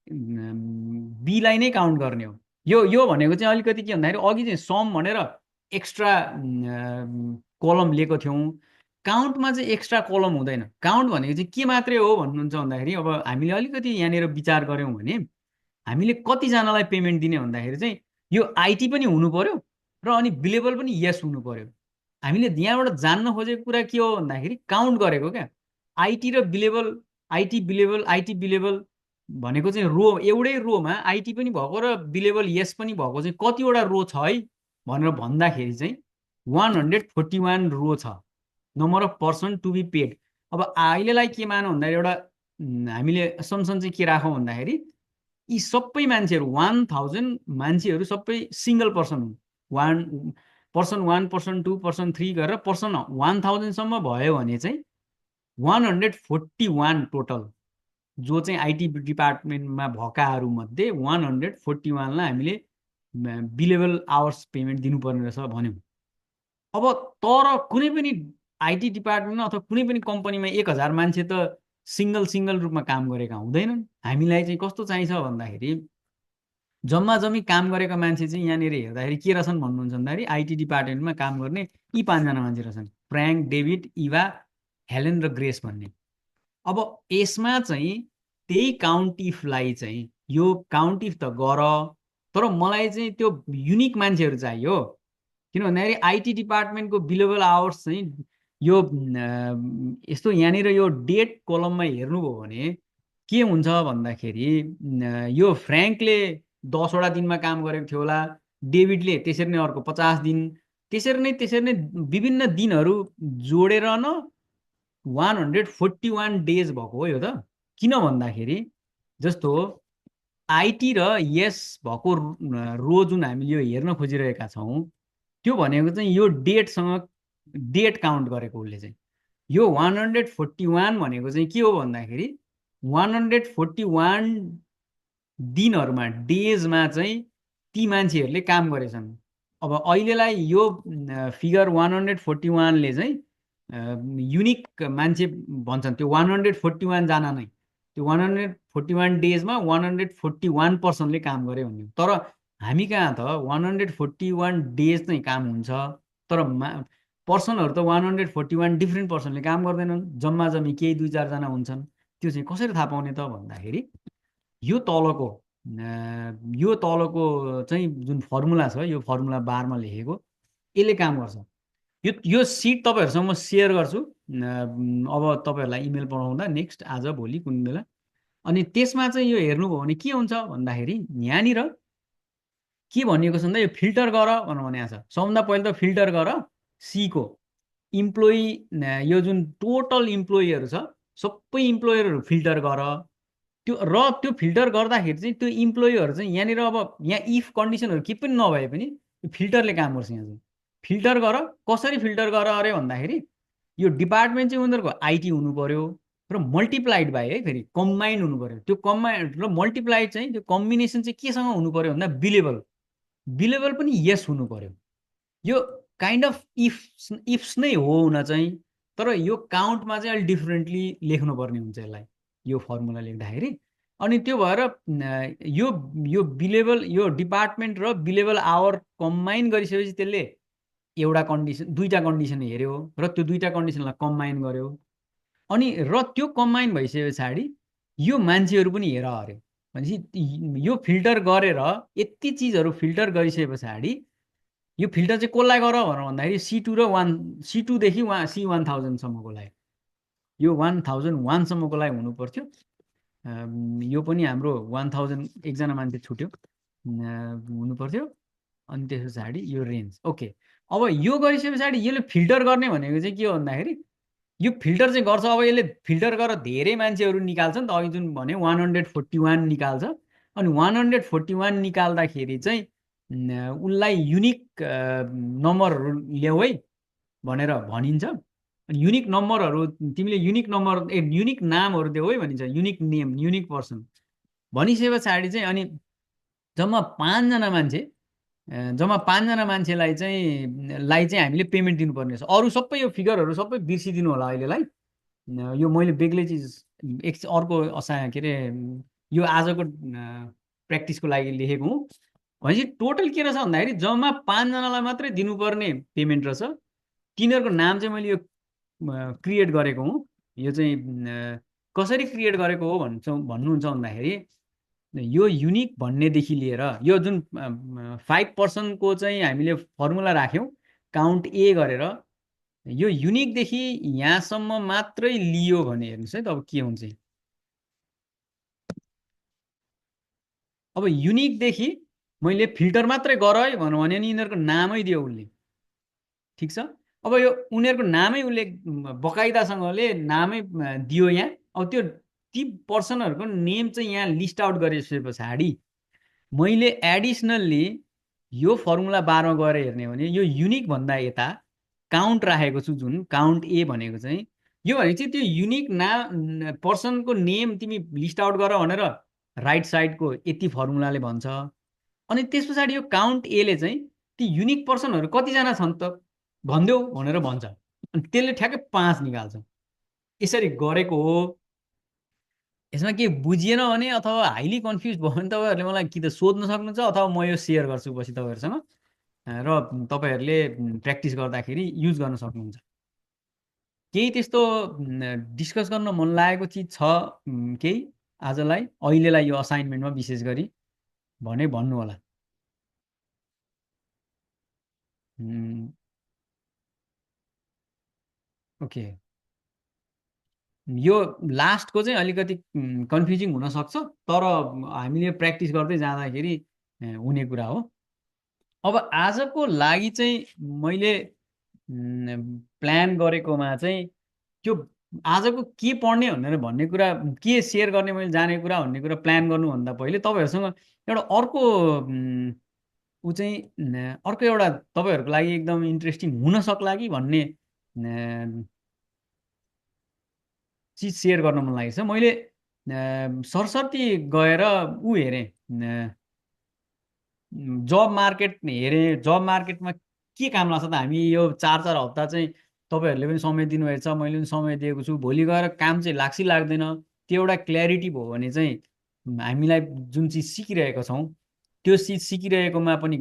बीलाई नै काउन्ट गर्ने हो। यो भनेको चाहिँ अलिकति के भन्दाखेरि अघि चाहिँ सम भनेर एक्स्ट्रा कलम लिएको थियौँ, काउन्टमा चाहिँ एक्स्ट्रा कलम हुँदैन। काउन्ट भनेको चाहिँ के मात्रै हो भन्नुहुन्छ भन्दाखेरि अब हामीले अलिकति यहाँनिर विचार गऱ्यौँ भने हामीले कतिजनालाई पेमेन्ट दिने भन्दाखेरि चाहिँ यो आइटी पनि हुनु पर्यो र अनि बिलेबल पनि यस हुनु पर्यो। हामीले यहाँबाट जान्न खोजेको कुरा के हो भन्दाखेरि काउन्ट गरेको क्या, आइटी र बिलेबल, आइटी बिलेबल भनेको चाहिँ रो, एउटै रोमा आइटी पनि भएको र बिलेबल यस पनि भएको चाहिँ कतिवटा रो छ है भनेर भन्दाखेरि चाहिँ 141 रो छ। Number of person to be paid. अब अहिलेलाई के मानौँ भन्दाखेरि एउटा हामीले असम्सन चाहिँ के राखौँ भन्दाखेरि यी सबै मान्छेहरू 1000 मान्छेहरू सबै सिङ्गल पर्सन हुन्। पर्सन 1 पर्सन 2 पर्सन 3 गरेर पर्सन 1000सम्म भयो भने चाहिँ 141 टोटल जो चाहिँ आइटी डिपार्टमेन्टमा भएकाहरूमध्ये 141लाई हामीले बिलेबल आवर्स पेमेन्ट दिनुपर्ने रहेछ भन्यौँ। अब तर कुनै पनि आइटी डिपार्टमेन्टमा अथवा कुनै पनि कम्पनीमा 1000 मान्छे त सिङ्गल रूपमा काम गरेका हुँदैनन्। हामीलाई चाहिँ कस्तो चाहिन्छ भन्दाखेरि जम्मा जम्मी काम गरेका मान्छे चाहिँ यहाँनिर हेर्दाखेरि के रहेछन् भन्नुहुन्छ भन्दाखेरि आइटी डिपार्टमेन्टमा काम गर्ने यी 5जना मान्छे रहेछन्, फ्र्याङ्क, डेभिड, इभा, हेलेन र ग्रेस भन्ने। अब यसमा चाहिँ त्यही काउन्टिफलाई चाहिँ यो काउन्टिफ त गर, तर मलाई चाहिँ त्यो युनिक मान्छेहरू चाहियो। किन भन्दाखेरि आइटी डिपार्टमेन्टको बिलेबल आवर्स चाहिँ यो यस्तो यहाँनिर यो डेट कलममा हेर्नुभयो भने के हुन्छ भन्दाखेरि यो फ्र्याङ्कले 10वटा दिनमा काम गरेको थियो होला, डेभिडले त्यसरी नै अर्को 50 दिन, त्यसरी नै विभिन्न दिनहरू जोडेर न 141 डेज भएको हो यो त। किन भन्दाखेरि जस्तो आइटी र यस भएको रो जुन हामीले यो हेर्न खोजिरहेका छौँ त्यो भनेको चाहिँ यो डेटसँग डेट काउन्ट गरेको उसले चाहिँ। यो 141 भनेको चाहिँ के हो भन्दाखेरि 141 दिनहरूमा डेजमा चाहिँ ती मान्छेहरूले काम गरेछन्। अब अहिलेलाई यो फिगर 141ले चाहिँ युनिक मान्छे भन्छन् त्यो 141 जना नै, त्यो 141 डेजमा 141 पर्सनले काम गरे भन्ने। तर हामी कहाँ त 141 डेज चाहिँ काम हुन्छ, तर पर्सनहरू त 141 डिफ्रेन्ट पर्सनले काम गर्दैनन्, जम्मा जम्मी केही 2-4जना हुन्छन्। त्यो चाहिँ कसरी थाहा पाउने त भन्दाखेरि यो तलको चाहिँ जुन फर्मुला छ, यो फर्मुला बारमा लेखेको यसले काम गर्छ। यो सिट तपाईँहरूसँग म सेयर गर्छु अब तपाईँहरूलाई इमेल पठाउँदा नेक्स्ट आज भोलि कुन बेला। अनि त्यसमा चाहिँ यो हेर्नुभयो भने के हुन्छ भन्दाखेरि यहाँनिर के भनिएको छ भन्दा यो फिल्टर गर भनेर भनेको छ। सबभन्दा पहिला त फिल्टर गर सीको इम्प्लोइ, यो जुन टोटल इम्प्लोइहरू छ सबै इम्प्लोयरहरू फिल्टर गर। त्यो फिल्टर गर्दाखेरि चाहिँ त्यो इम्प्लोइहरू चाहिँ यहाँनिर अब यहाँ इफ कन्डिसनहरू के पनि नभए पनि फिल्टरले काम गर्छ। यहाँ चाहिँ फिल्टर गर, कसरी फिल्टर गर अरे भन्दाखेरि यो डिपार्टमेन्ट चाहिँ उनीहरूको आइटी हुनु पर्यो र मल्टिप्लाइड बाई, है फेरि कम्बाइन्ड हुनु पर्यो। त्यो कम्बाइन्ड र मल्टिप्लाइड चाहिँ त्यो कम्बिनेसन चाहिँ केसँग हुनु पर्यो भन्दा बिलेबल पनि यस हुनु पर्यो। यो काइन्ड अफ इफ्स नै हो हुन चाहिँ, तर यो काउन्टमा चाहिँ अलिक डिफ्रेन्टली लेख्नुपर्ने हुन्छ यसलाई यो फर्मुला लेख्दाखेरि। अनि त्यो भएर यो यो बिलेबल यो डिपार्टमेन्ट र बिलेबल आवर कम्बाइन गरिसकेपछि त्यसले एउटा कन्डिसन 2टा कन्डिसन हेऱ्यो र त्यो 2टा कन्डिसनलाई कम्बाइन गर्यो। अनि र त्यो कम्बाइन भइसके पछाडि यो मान्छेहरू पनि हेर अरे भनेपछि यो फिल्टर गरेर यति चिजहरू फिल्टर गरिसके पछाडि यो फिल्टर चाहिँ कसलाई गर भनेर भन्दाखेरि C2 र C2देखि C1000सम्मको लागि, यो 1001सम्मको लागि हुनु पर्थ्यो। यो पनि हाम्रो 1000 एकजना मान्छे छुट्यो हुनु पर्थ्यो। अनि त्यस पछाडि यो रेन्ज ओके। अब यो गरिसके पछाडि यसले फिल्टर गर्ने भनेको चाहिँ के हो भन्दाखेरि यो फिल्टर चाहिँ गर्छ। अब यसले फिल्टर गरेर धेरै मान्छेहरू निकाल्छ नि त, अघि जुन भने 141 निकाल्छ। अनि 141 निकाल्दाखेरि चाहिँ उसलाई युनिक नम्बरहरू ल्याऊ है भनेर भनिन्छ। युनिक नम्बरहरू तिमीले युनिक नामहरू देऊ है भनिन्छ, युनिक नेम, युनिक पर्सन भनिसके पछाडि चाहिँ अनि जम्मा 5जना मान्छेलाई चाहिँ हामीले पेमेन्ट दिनुपर्ने छ। अरू सबै यो फिगरहरू सबै बिर्सिदिनु होला अहिलेलाई। यो मैले बेग्लै चिज अर्को के अरे यो आजको प्र्याक्टिसको लागि लेखेको हुँ। भनेपछि टोटल के रहेछ भन्दाखेरि जम्मा 5जनालाई मात्रै दिनुपर्ने पेमेन्ट रहेछ। तिनीहरूको नाम चाहिँ मैले यो क्रिएट गरेको हुँ। यो चाहिँ कसरी क्रिएट गरेको हो भन्नुहुन्छ भन्दाखेरि यो युनिक भन्नेदेखि लिएर यो जुन 5% चाहिँ हामीले फर्मुला राख्यौँ काउन्ट ए गरेर, यो युनिकदेखि यहाँसम्म मात्रै लियो भने हेर्नुहोस् है त अब के हुन्छ। अब युनिकदेखि मैले फिल्टर मात्रै गर है भने नि यिनीहरूको नामै दियो उसले, ठिक छ। अब यो उनीहरूको नामै उसले बकाइदासँगले नामै दियो यहाँ। अब त्यो ती पर्सनहरूको नेम चाहिँ यहाँ लिस्ट आउट गरेपछि पछाडि मैले एडिसनल्ली यो फर्मुला बारमा गएर हेर्ने हो भने यो युनिक भन्दा यता काउन्ट राखेको छु, जुन काउन्ट ए भनेको चाहिँ यो भनेको चाहिँ त्यो युनिक पर्सनको नेम तिमी लिस्ट आउट गर भनेर राइट साइडको यति फर्मुलाले भन्छ। अनि त्यस पछाडि यो काउन्ट एले चाहिँ ती युनिक पर्सनहरू कतिजना छन् त भनिदेऊ भनेर भन्छ। अनि त्यसले ठ्याक्कै 5 निकाल्छ। यसरी गरेको हो। यसमा के बुझिएन भने अथवा हाइली कन्फ्युज भयो भने तपाईँहरूले मलाई कि त सोध्न सक्नुहुन्छ अथवा म यो सेयर गर्छु पछि तपाईँहरूसँग, र तपाईँहरूले प्र्याक्टिस गर्दाखेरि युज गर्न सक्नुहुन्छ। केही त्यस्तो डिस्कस गर्न मन लागेको चिज छ केही आजलाई, अहिलेलाई यो असाइनमेन्टमा विशेष गरी भने भन्नु होला। ओके, यो लास्टको चाहिँ अलिकति कन्फ्युजिङ हुनसक्छ, तर हामीले प्र्याक्टिस गर्दै जाँदाखेरि हुने कुरा हो। अब आजको लागि चाहिँ मैले प्लान गरेकोमा चाहिँ त्यो आजको के पढ्ने भनेर भन्ने कुरा, के सेयर गर्ने मैले जानेको कुरा भन्ने कुरा प्लान गर्नुभन्दा पहिले तपाईँहरूसँग एउटा अर्को ऊ चाहिँ अर्को एउटा तपाईँहरूको लागि एकदम इन्ट्रेस्टिङ हुन सक्ला कि भन्ने चिज सेयर गर्न मन लागेको छ। मैले सरसर्ती गएर ऊ हेरेँ, जब मार्केट हेरेँ। जब मार्केटमा के काम लाग्छ त, हामी यो 4-4 हप्ता चाहिँ तपाईँहरूले पनि समय दिनुभएको छ, मैले पनि समय दिएको छु, भोलि गएर काम चाहिँ लाग्छ लाग्दैन त्यो एउटा क्ल्यारिटी भयो भने चाहिँ हामीलाई जुन चिज सिकिरहेका छौँ त्यो चिज सिकिरहेकोमा पनि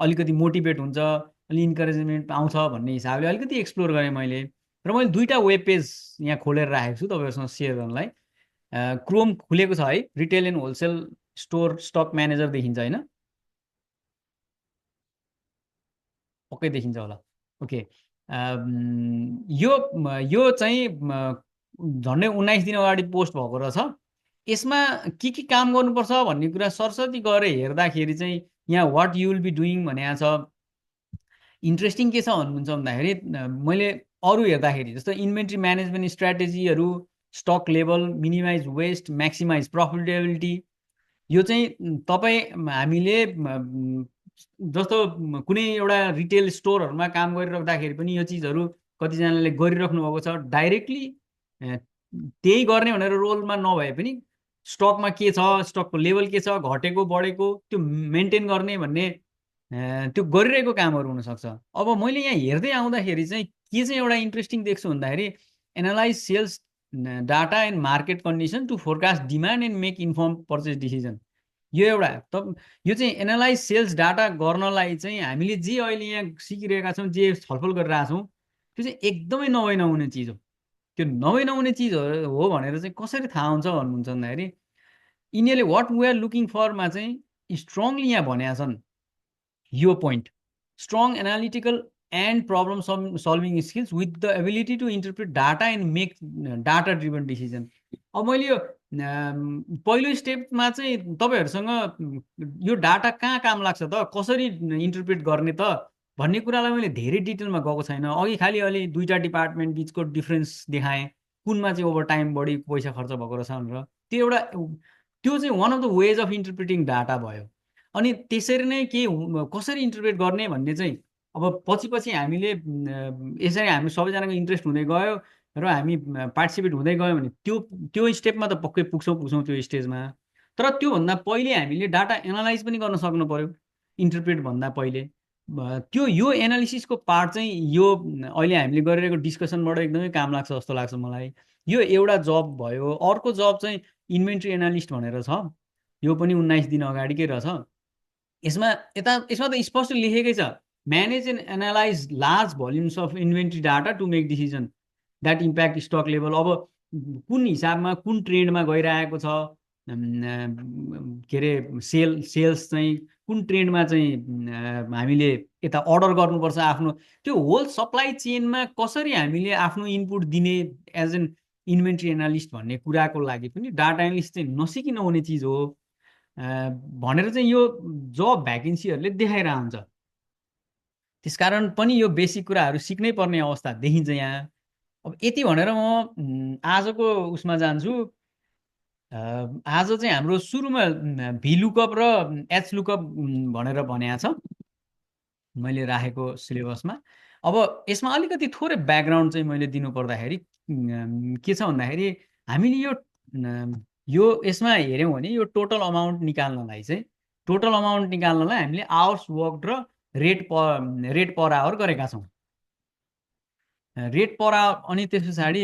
अलिकति मोटिभेट हुन्छ, अलि इन्करेजमेन्ट आउँछ भन्ने हिसाबले अलिकति एक्सप्लोर गरेँ मैले। र मैले 2टा वेब पेज यहाँ खोलेर राखेको छु तपाईँहरूसँग सेयर गर्नलाई। क्रोम खुलेको छ है, retail and wholesale store stock manager देखिन्छ होइन? पक्कै देखिन्छ होला। ओके, यो यो चाहिँ झन्डै 19 दिन अगाडि पोस्ट भएको रहेछ। यसमा के काम गर्नुपर्छ भन्ने कुरा सरसर्ती गएर हेर्दाखेरि चाहिँ यहाँ what you will be doing भनेको छ। इन्ट्रेस्टिङ के छ भन्नुहुन्छ भन्दाखेरि मैले अरू हेर्दाखेरि जस्तो इन्भेन्ट्री म्यानेजमेन्ट स्ट्राटेजीहरू, stock level, minimise waste, maximise profitability, यो चाहिँ तपाईँ हामीले जस्तो कुनै एउटा रिटेल स्टोरहरूमा काम गरिराख्दाखेरि पनि यो चिजहरू कतिजनाले गरिराख्नु भएको छ। डाइरेक्टली त्यही गर्ने भनेर रोलमा नभए पनि स्टकमा के छ, स्टकको लेभल के छ, घटेको बढेको त्यो मेन्टेन गर्ने भन्ने त्यो गरिरहेको कामहरू हुनसक्छ। अब मैले यहाँ हेर्दै आउँदाखेरि चाहिँ के चाहिँ एउटा इन्ट्रेस्टिङ देख्छु भन्दाखेरि analyse sales data and market condition to forecast demand and make inform purchase decision. यो एउटा यो चाहिँ एनालाइज सेल्स डाटा गर्नलाई चाहिँ हामीले जे अहिले यहाँ सिकिरहेका छौँ, जे छलफल गरिरहेका छौँ, त्यो चाहिँ एकदमै नभई नहुने चिज हो। त्यो नभई नहुने चिजहरू हो भनेर चाहिँ कसरी थाहा हुन्छ भन्नुहुन्छ भन्दाखेरि यिनीहरूले वाट वी आर लुकिङ फरमा चाहिँ स्ट्रङली यहाँ भनेका छन्। यो point, strong analytical and problem solving skills with the ability to interpret data and make data driven decision. अब मैले यो पहिलो स्टेपमा चाहिँ तपाईँहरूसँग यो डाटा कहाँ काम लाग्छ त, कसरी इन्टरप्रेट गर्ने त भन्ने कुरालाई मैले धेरै डिटेलमा गएको छैन। अघि खालि अलि 2टा डिपार्टमेन्ट बिचको डिफ्रेन्स देखाएँ, कुनमा चाहिँ ओभर टाइम बढी पैसा खर्च भएको रहेछ भनेर। त्यो एउटा त्यो चाहिँ one of the ways of interpreting data भयो। अनि त्यसरी नै कसरी इन्टरप्रेट गर्ने भन्ने चाहिँ अब पछि हामीले यसरी हामी सबैजनाको इन्ट्रेस्ट हुँदै गयो र हामी पार्टिसिपेट हुँदै गयो भने त्यो स्टेपमा त पक्कै पुग्छौँ त्यो स्टेजमा। तर त्योभन्दा पहिले हामीले डाटा एनालाइज पनि गर्न सक्नु पऱ्यो इन्टरप्रेट भन्दा पहिले। यो एनालिसिसको पार्ट चाहिँ यो अहिले हामीले गरिरहेको डिस्कसनबाट एकदमै काम लाग्छ जस्तो लाग्छ मलाई। यो एउटा जब भयो। अर्को जब चाहिँ इन्भेन्ट्री एनालिस्ट भनेर छ, यो पनि 19 दिन अगाडिकै रहेछ। यसमा त स्पष्ट लेखेकै छ, manage and analyse large volumes of inventory data to make decision that impact stock level. अब कुन हिसाबमा कुन ट्रेन्डमा गइरहेको छ, के अरे सेल्स चाहिँ कुन ट्रेन्डमा चाहिँ हामीले यता अर्डर गर्नुपर्छ आफ्नो, त्यो होल सप्लाई चेनमा कसरी हामीले आफ्नो इनपुट दिने एज एन इन्भेन्ट्री एनालिस्ट भन्ने कुराको लागि पनि डाटा एनालिस्ट चाहिँ नसिकि नहुने चिज हो भनेर चाहिँ यो जब भ्याकेन्सीहरूले देखाइरहन्छ। त्यसकारण पनि यो बेसिक कुराहरू सिक्नै पर्ने अवस्था देखिन्छ यहाँ। अब यति भनेर म आजको उसमा जान्छु। आज चाहिँ हाम्रो सुरुमा भी लुकअप र एच लुकअप भनेर भनेको छ मैले राखेको सिलेबसमा। अब यसमा अलिकति थोरै ब्याकग्राउन्ड चाहिँ मैले दिनु पर्दाखेरि के छ भन्दाखेरि हामीले यो यसमा हेऱ्यौँ भने यो टोटल अमाउन्ट निकाल्नलाई हामीले आवर्स वर्क र रेट पर आवर गरेका छौँ। रेट पर आवर अनि त्यस पछाडि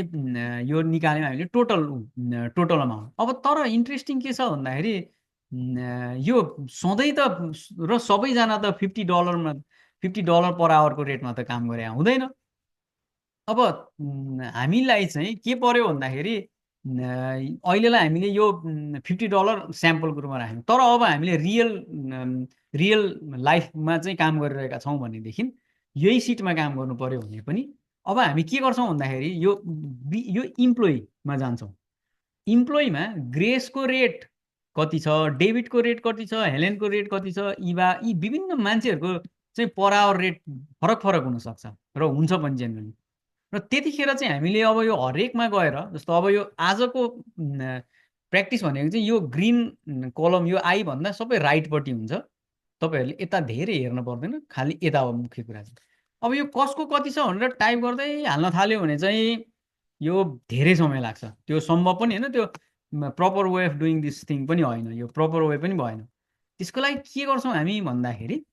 यो निकाल्यौँ हामीले टोटल अमाउन्ट। अब तर इन्ट्रेस्टिङ के छ भन्दाखेरि यो सधैँ त र सबैजना त $50 पर आवरको रेटमा त काम गरे हुँदैन। अब हामीलाई चाहिँ के पर्यो भन्दाखेरि अहिलेलाई हामीले यो $50 स्याम्पलको रूपमा राख्यौँ। तर अब हामीले रियल लाइफमा चाहिँ काम गरिरहेका छौँ भनेदेखि यही सिटमा काम गर्नु पर्यो भने पनि अब हामी के गर्छौँ भन्दाखेरि यो इम्प्लोइमा जान्छौँ। इम्प्लोइमा ग्रेसको रेट कति छ, डेभिडको रेट कति छ, हेलेनको रेट कति छ, यी विभिन्न मान्छेहरूको चाहिँ पर आवर रेट फरक फरक हुनसक्छ र हुन्छ पनि जेनरली। र त्यतिखेर चाहिँ हामीले अब यो हरेकमा गएर जस्तो अब यो आजको प्र्याक्टिस भनेको चाहिँ यो ग्रिन कलम यो आई भन्दा सबै राइटपट्टि हुन्छ। तपाईँहरूले यता धेरै हेर्न पर्दैन, खालि यता हो मुख्य कुरा चाहिँ। अब यो कसको कति छ भनेर टाइप गर्दै हाल्न थाल्यो भने चाहिँ यो धेरै समय लाग्छ। त्यो सम्भव पनि होइन, त्यो proper way of doing this thing पनि होइन, यो प्रपर वे पनि भएन। त्यसको लागि के गर्छौँ हामी भन्दाखेरि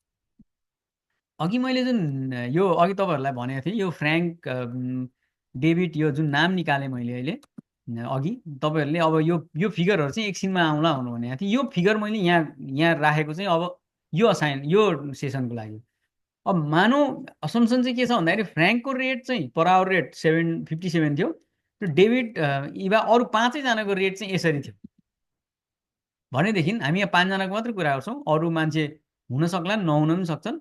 अघि मैले जुन यो अघि तपाईँहरूलाई भनेको थिएँ यो फ्र्याङ्क डेभिड यो जुन नाम निकालेँ मैले अहिले अघि तपाईँहरूले अब यो फिगरहरू चाहिँ एकछिनमा आउँला भनेको थिएँ। यो फिगर मैले यहाँ राखेको चाहिँ अब यो सेसनको लागि। अब मानौँ असम्सन चाहिँ के छ भन्दाखेरि फ्र्याङ्कको रेट चाहिँ पर आवर रेट 57 थियो, त्यो डेभिड यी अरू 5जनाको रेट चाहिँ यसरी थियो भनेदेखि हामी यहाँ 5जनाको मात्रै कुरा गर्छौँ, अरू मान्छे हुन सक्लान् नहुन पनि सक्छन्।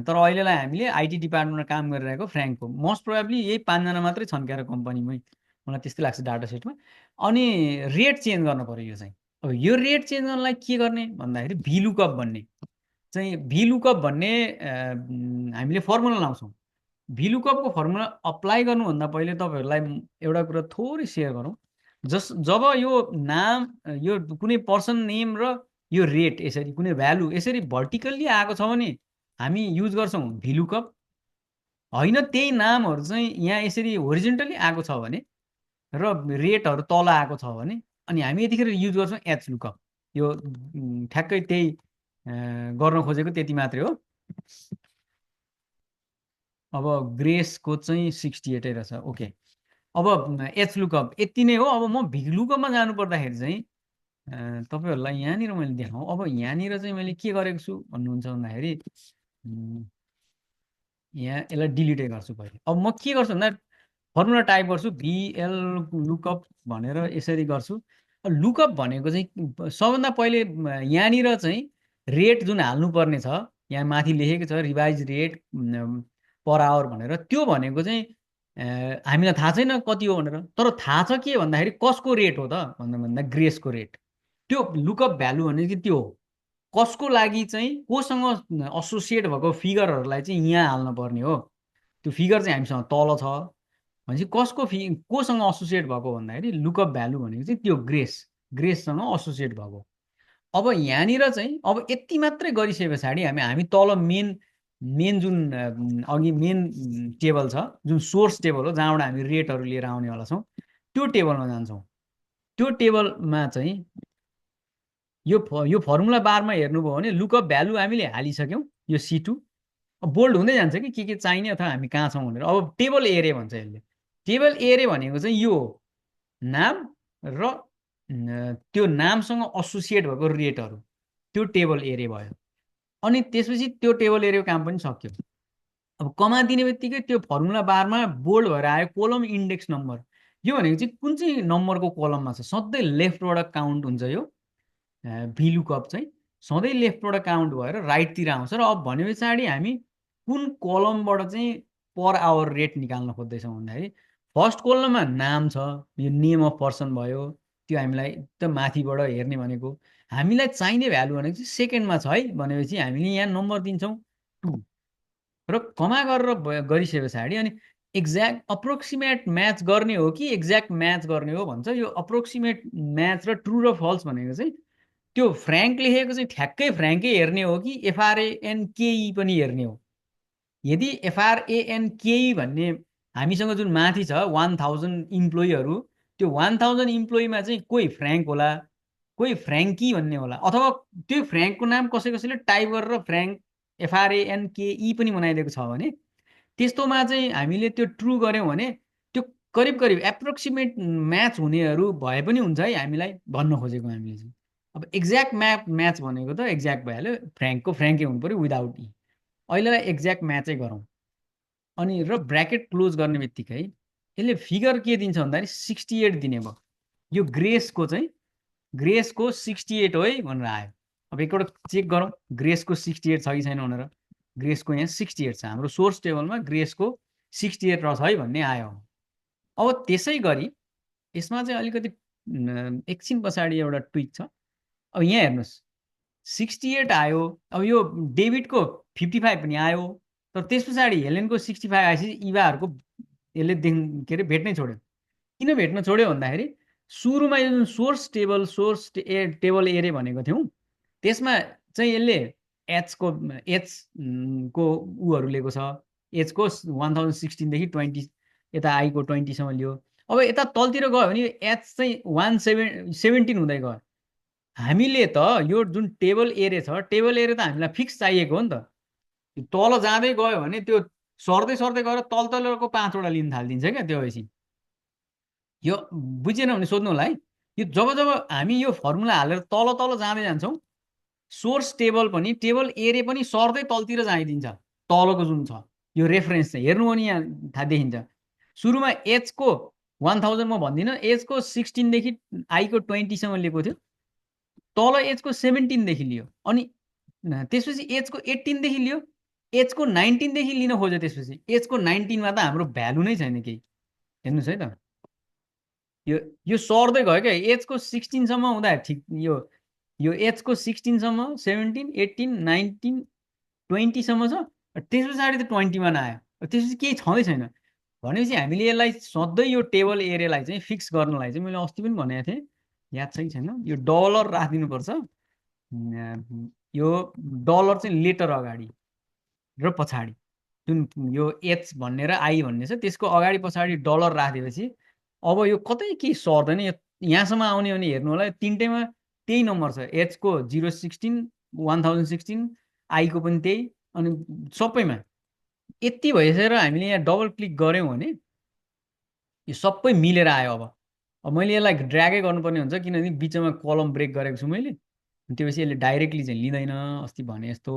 तर अहिलेलाई हामीले आइटी डिपार्टमेन्टमा काम गरिरहेको फ्र्याङ्कको मोस्ट प्रोबेबली यही 5जना मात्रै छन् क्यारे कम्पनीमै, मलाई त्यस्तै लाग्छ डाटा सेटमा। अनि रेट चेन्ज गर्नु पऱ्यो यो चाहिँ। अब यो रेट चेन्ज गर्नलाई के गर्ने भन्दाखेरि भीलुकअप भन्ने हामीले फर्मुला लाउँछौँ। भीलुकअपको फर्मुला अप्लाई गर्नुभन्दा पहिले तपाईँहरूलाई एउटा कुरा थोरै सेयर गरौँ। जब यो नाम यो कुनै पर्सन नेम र यो रेट यसरी कुनै भ्यालु यसरी भर्टिकल्ली आएको छ भने हामी युज गर्छौँ भीलुकअप। होइन त्यही नामहरू चाहिँ यहाँ यसरी होरिजेन्टली आएको छ भने र रेटहरू तल आएको छ भने अनि हामी यतिखेर युज गर्छौँ एच लुकअप। यो ठ्याक्कै त्यही गर्न खोजेको त्यति मात्रै हो। अब ग्रेसको चाहिँ 68 रहेछ। ओके, अब एच लुकअप यति नै हो। अब म भीलुकअपमा जानु पर्दाखेरि चाहिँ तपाईँहरूलाई यहाँनिर मैले देखाउँ। अब यहाँनिर चाहिँ मैले के गरेको छु भन्नुहुन्छ भन्दाखेरि यहाँ यसलाई डिलिटै गर्छु पहिले। अब म के गर्छु भन्दा फर्मुला टाइप गर्छु भिएल लुकअप भनेर यसरी गर्छु। लुकअप भनेको चाहिँ सबभन्दा पहिले यहाँनिर चाहिँ रेट जुन हाल्नुपर्ने छ यहाँ माथि लेखेको छ रिभाइज रेट पर आवर भनेर, त्यो भनेको चाहिँ हामीलाई थाहा छैन कति हो भनेर। तर थाहा छ के भन्दाखेरि कसको रेट हो त भन्दा ग्रेसको रेट। त्यो लुकअप भ्यालु भनेको चाहिँ त्यो हो कसको लागि चाहिँ कोसँग एसोसिएट भएको फिगरहरूलाई चाहिँ यहाँ हाल्न पर्ने हो। त्यो फिगर चाहिँ हामीसँग तल छ भनेपछि कोसँग एसोसिएट भएको भन्दाखेरि लुकअप भ्यालु भनेको चाहिँ त्यो ग्रेससँग एसोसिएट भएको। अब यहाँनिर चाहिँ अब यति मात्रै गरिसके पछाडि हामी तल मेन जुन अघि मेन टेबल छ जुन सोर्स टेबल हो जहाँबाट हामी रेटहरू लिएर आउनेवाला छौँ त्यो टेबलमा जान्छौँ। त्यो टेबलमा चाहिँ यो फर्मुला बारमा हेर्नुभयो भने लुकअप भ्यालु हामीले हालिसक्यौँ। यो C2 बोल्ड हुँदै जान्छ कि के चाहिने अथवा हामी कहाँ छौँ भनेर। अब टेबल एरे भन्छ यसले। टेबल एरे भनेको चाहिँ यो नाम र त्यो नामसँग एसोसिएट भएको रेटहरू त्यो टेबल एरे भयो। अनि त्यसपछि त्यो टेबल एरेको काम पनि सक्यो। अब कमा दिने बित्तिकै त्यो फर्मुला बारमा बोल्ड भएर आयो कोलम इन्डेक्स नम्बर। यो भनेको चाहिँ कुन चाहिँ नम्बरको कोलममा छ सधैँ लेफ्टबाट काउन्ट हुन्छ। यो भीलुकअप चाहिँ सधैँ लेफ्टबाट काउन्ट भएर राइटतिर आउँछ। र अब भने पछाडि हामी कुन कोलमबाट चाहिँ पर आवर रेट निकाल्न खोज्दैछौँ भन्दाखेरि फर्स्ट कोलममा नाम छ, यो नेम अफ पर्सन भयो, त्यो हामीलाई एकदम माथिबाट हेर्ने भनेको। हामीलाई चाहिने भ्यालु भनेको चाहिँ सेकेन्डमा छ है भनेपछि हामीले यहाँ नम्बर दिन्छौँ 2। र कमा गरेर गरिसके पछाडि अनि एक्ज्याक्ट अप्रोक्सिमेट म्याच गर्ने हो कि एक्ज्याक्ट म्याच गर्ने हो भन्छ। यो अप्रोक्सिमेट म्याच र ट्रु र फल्स भनेको चाहिँ त्यो फ्र्याङ्क लेखेको चाहिँ ठ्याक्कै फ्र्याङ्कै हेर्ने हो कि एफआरएएनकेई पनि हेर्ने हो। यदि एफआरएएनकेई भन्ने हामीसँग जुन माथि छ 1000 इम्प्लोइहरू, त्यो 1000 इम्प्लोइमा चाहिँ कोही फ्र्याङ्क होला, कोही फ्र्याङ्की भन्ने होला, अथवा त्यो फ्र्याङ्कको नाम कसैले टाइप गरेर फ्र्याङ्क एफआरएएनकेई पनि बनाइदिएको छ भने त्यस्तोमा चाहिँ हामीले त्यो ट्रु गऱ्यौँ भने त्यो करिब करिब एप्रोक्सिमेट म्याच हुनेहरू भए पनि हुन्छ है हामीलाई भन्न खोजेको हामीले चाहिँ। अब एक्ज्याक्ट म्याच भनेको त एक्ज्याक्ट भइहाल्यो, फ्र्याङ्कको फ्र्याङ्कै हुनु पऱ्यो विदाउट ई। अहिलेलाई एक्ज्याक्ट म्याचै गरौँ। अनि र ब्र्याकेट क्लोज गर्ने बित्तिकै यसले फिगर के दिन्छ भन्दाखेरि 68 दिने भयो। यो ग्रेसको चाहिँ ग्रेसको 68 हो है भनेर आयो। अब एकपल्ट चेक गरौँ ग्रेसको 68 छ कि छैन भनेर। ग्रेसको यहाँ 68 छ, हाम्रो सोर्स टेबलमा ग्रेसको 68 रहेछ है भन्ने आयो। अब त्यसै गरी यसमा चाहिँ अलिकति एकछिन पछाडि एउटा ट्विक छ। अब यहाँ हेर्नुहोस् 68 आयो, अब यो डेभिडको 55 पनि आयो, तर त्यस पछाडि हेलेनको 65 आएपछि इभाहरूको यसले के अरे भेट्नै छोड्यो। किन भेट्न छोड्यो भन्दाखेरि सुरुमा यो जुन सोर्स टेबल एरे भनेको थियौँ त्यसमा चाहिँ यसले एचको ऊहरू लिएको छ। एचको 1016 देखि 20 यता आईको 20 सम्म लियो। अब यता तलतिर गयो भने एच चाहिँ 17 हुँदै गयो। हामीले त यो जुन टेबल एरे छ, टेबल एरे त हामीलाई फिक्स चाहिएको हो नि त। तल जाँदै गयो भने त्यो सर्दै सर्दै गएर तलको 5वटा लिन थालिदिन्छ क्या। त्यो भएपछि यो बुझेन भने सोध्नु होला है। यो जब जब हामी यो फर्मुला हालेर तल तल जाँदै जान्छौँ, सोर्स टेबल पनि टेबल एरे पनि सर्दै तलतिर जाइदिन्छ। तलको जुन छ यो रेफरेन्स चाहिँ हेर्नु हो नि यहाँ थाहा देखिन्छ। सुरुमा एचको 1000 म भन्दिनँ, एचको 16 देखि आईको 20 सम्म लिएको थियो, तल एचको 17 देखि लियो, अनि त्यसपछि एचको 18 देखि लियो, एचको 19 देखि लिन खोज्यो। त्यसपछि एचको 19 मा त हाम्रो भ्यालु नै छैन केही। हेर्नुहोस् है त, यो सर्दै गयो क्या। एचको 16 सम्म हुँदा ठिक, यो एचको 16 सम्म 17 18 19 20 सम्म छ। त्यस पछाडि त 20 मा आयो, त्यसपछि केही छँदै छैन। भनेपछि हामीले यसलाई सधैँ यो टेबल एरियालाई चाहिँ फिक्स गर्नलाई चाहिँ मैले अस्ति पनि भनेको थिएँ, याद छ कि छैन, यो डलर राखिदिनुपर्छ। यो डलर चाहिँ लेटर अगाडि र पछाडि जुन यो एच भन्ने र आई भन्ने छ त्यसको अगाडि पछाडि डलर राखिदिएपछि अब यो कतै केही सर्दैन। यहाँसम्म आउने भने हेर्नु होला, तिनटैमा त्यही नम्बर छ। एचको 016 1016, आईको पनि त्यही, अनि सबैमा यति भइसकेर हामीले यहाँ डबल क्लिक गऱ्यौँ भने यो सबै मिलेर आयो। अब मैले यसलाई ड्र्यागै गर्नुपर्ने हुन्छ किनभने बिचमा कलम ब्रेक गरेको छु मैले। त्योपछि यसले डाइरेक्टली चाहिँ लिँदैन अस्ति भने जस्तो।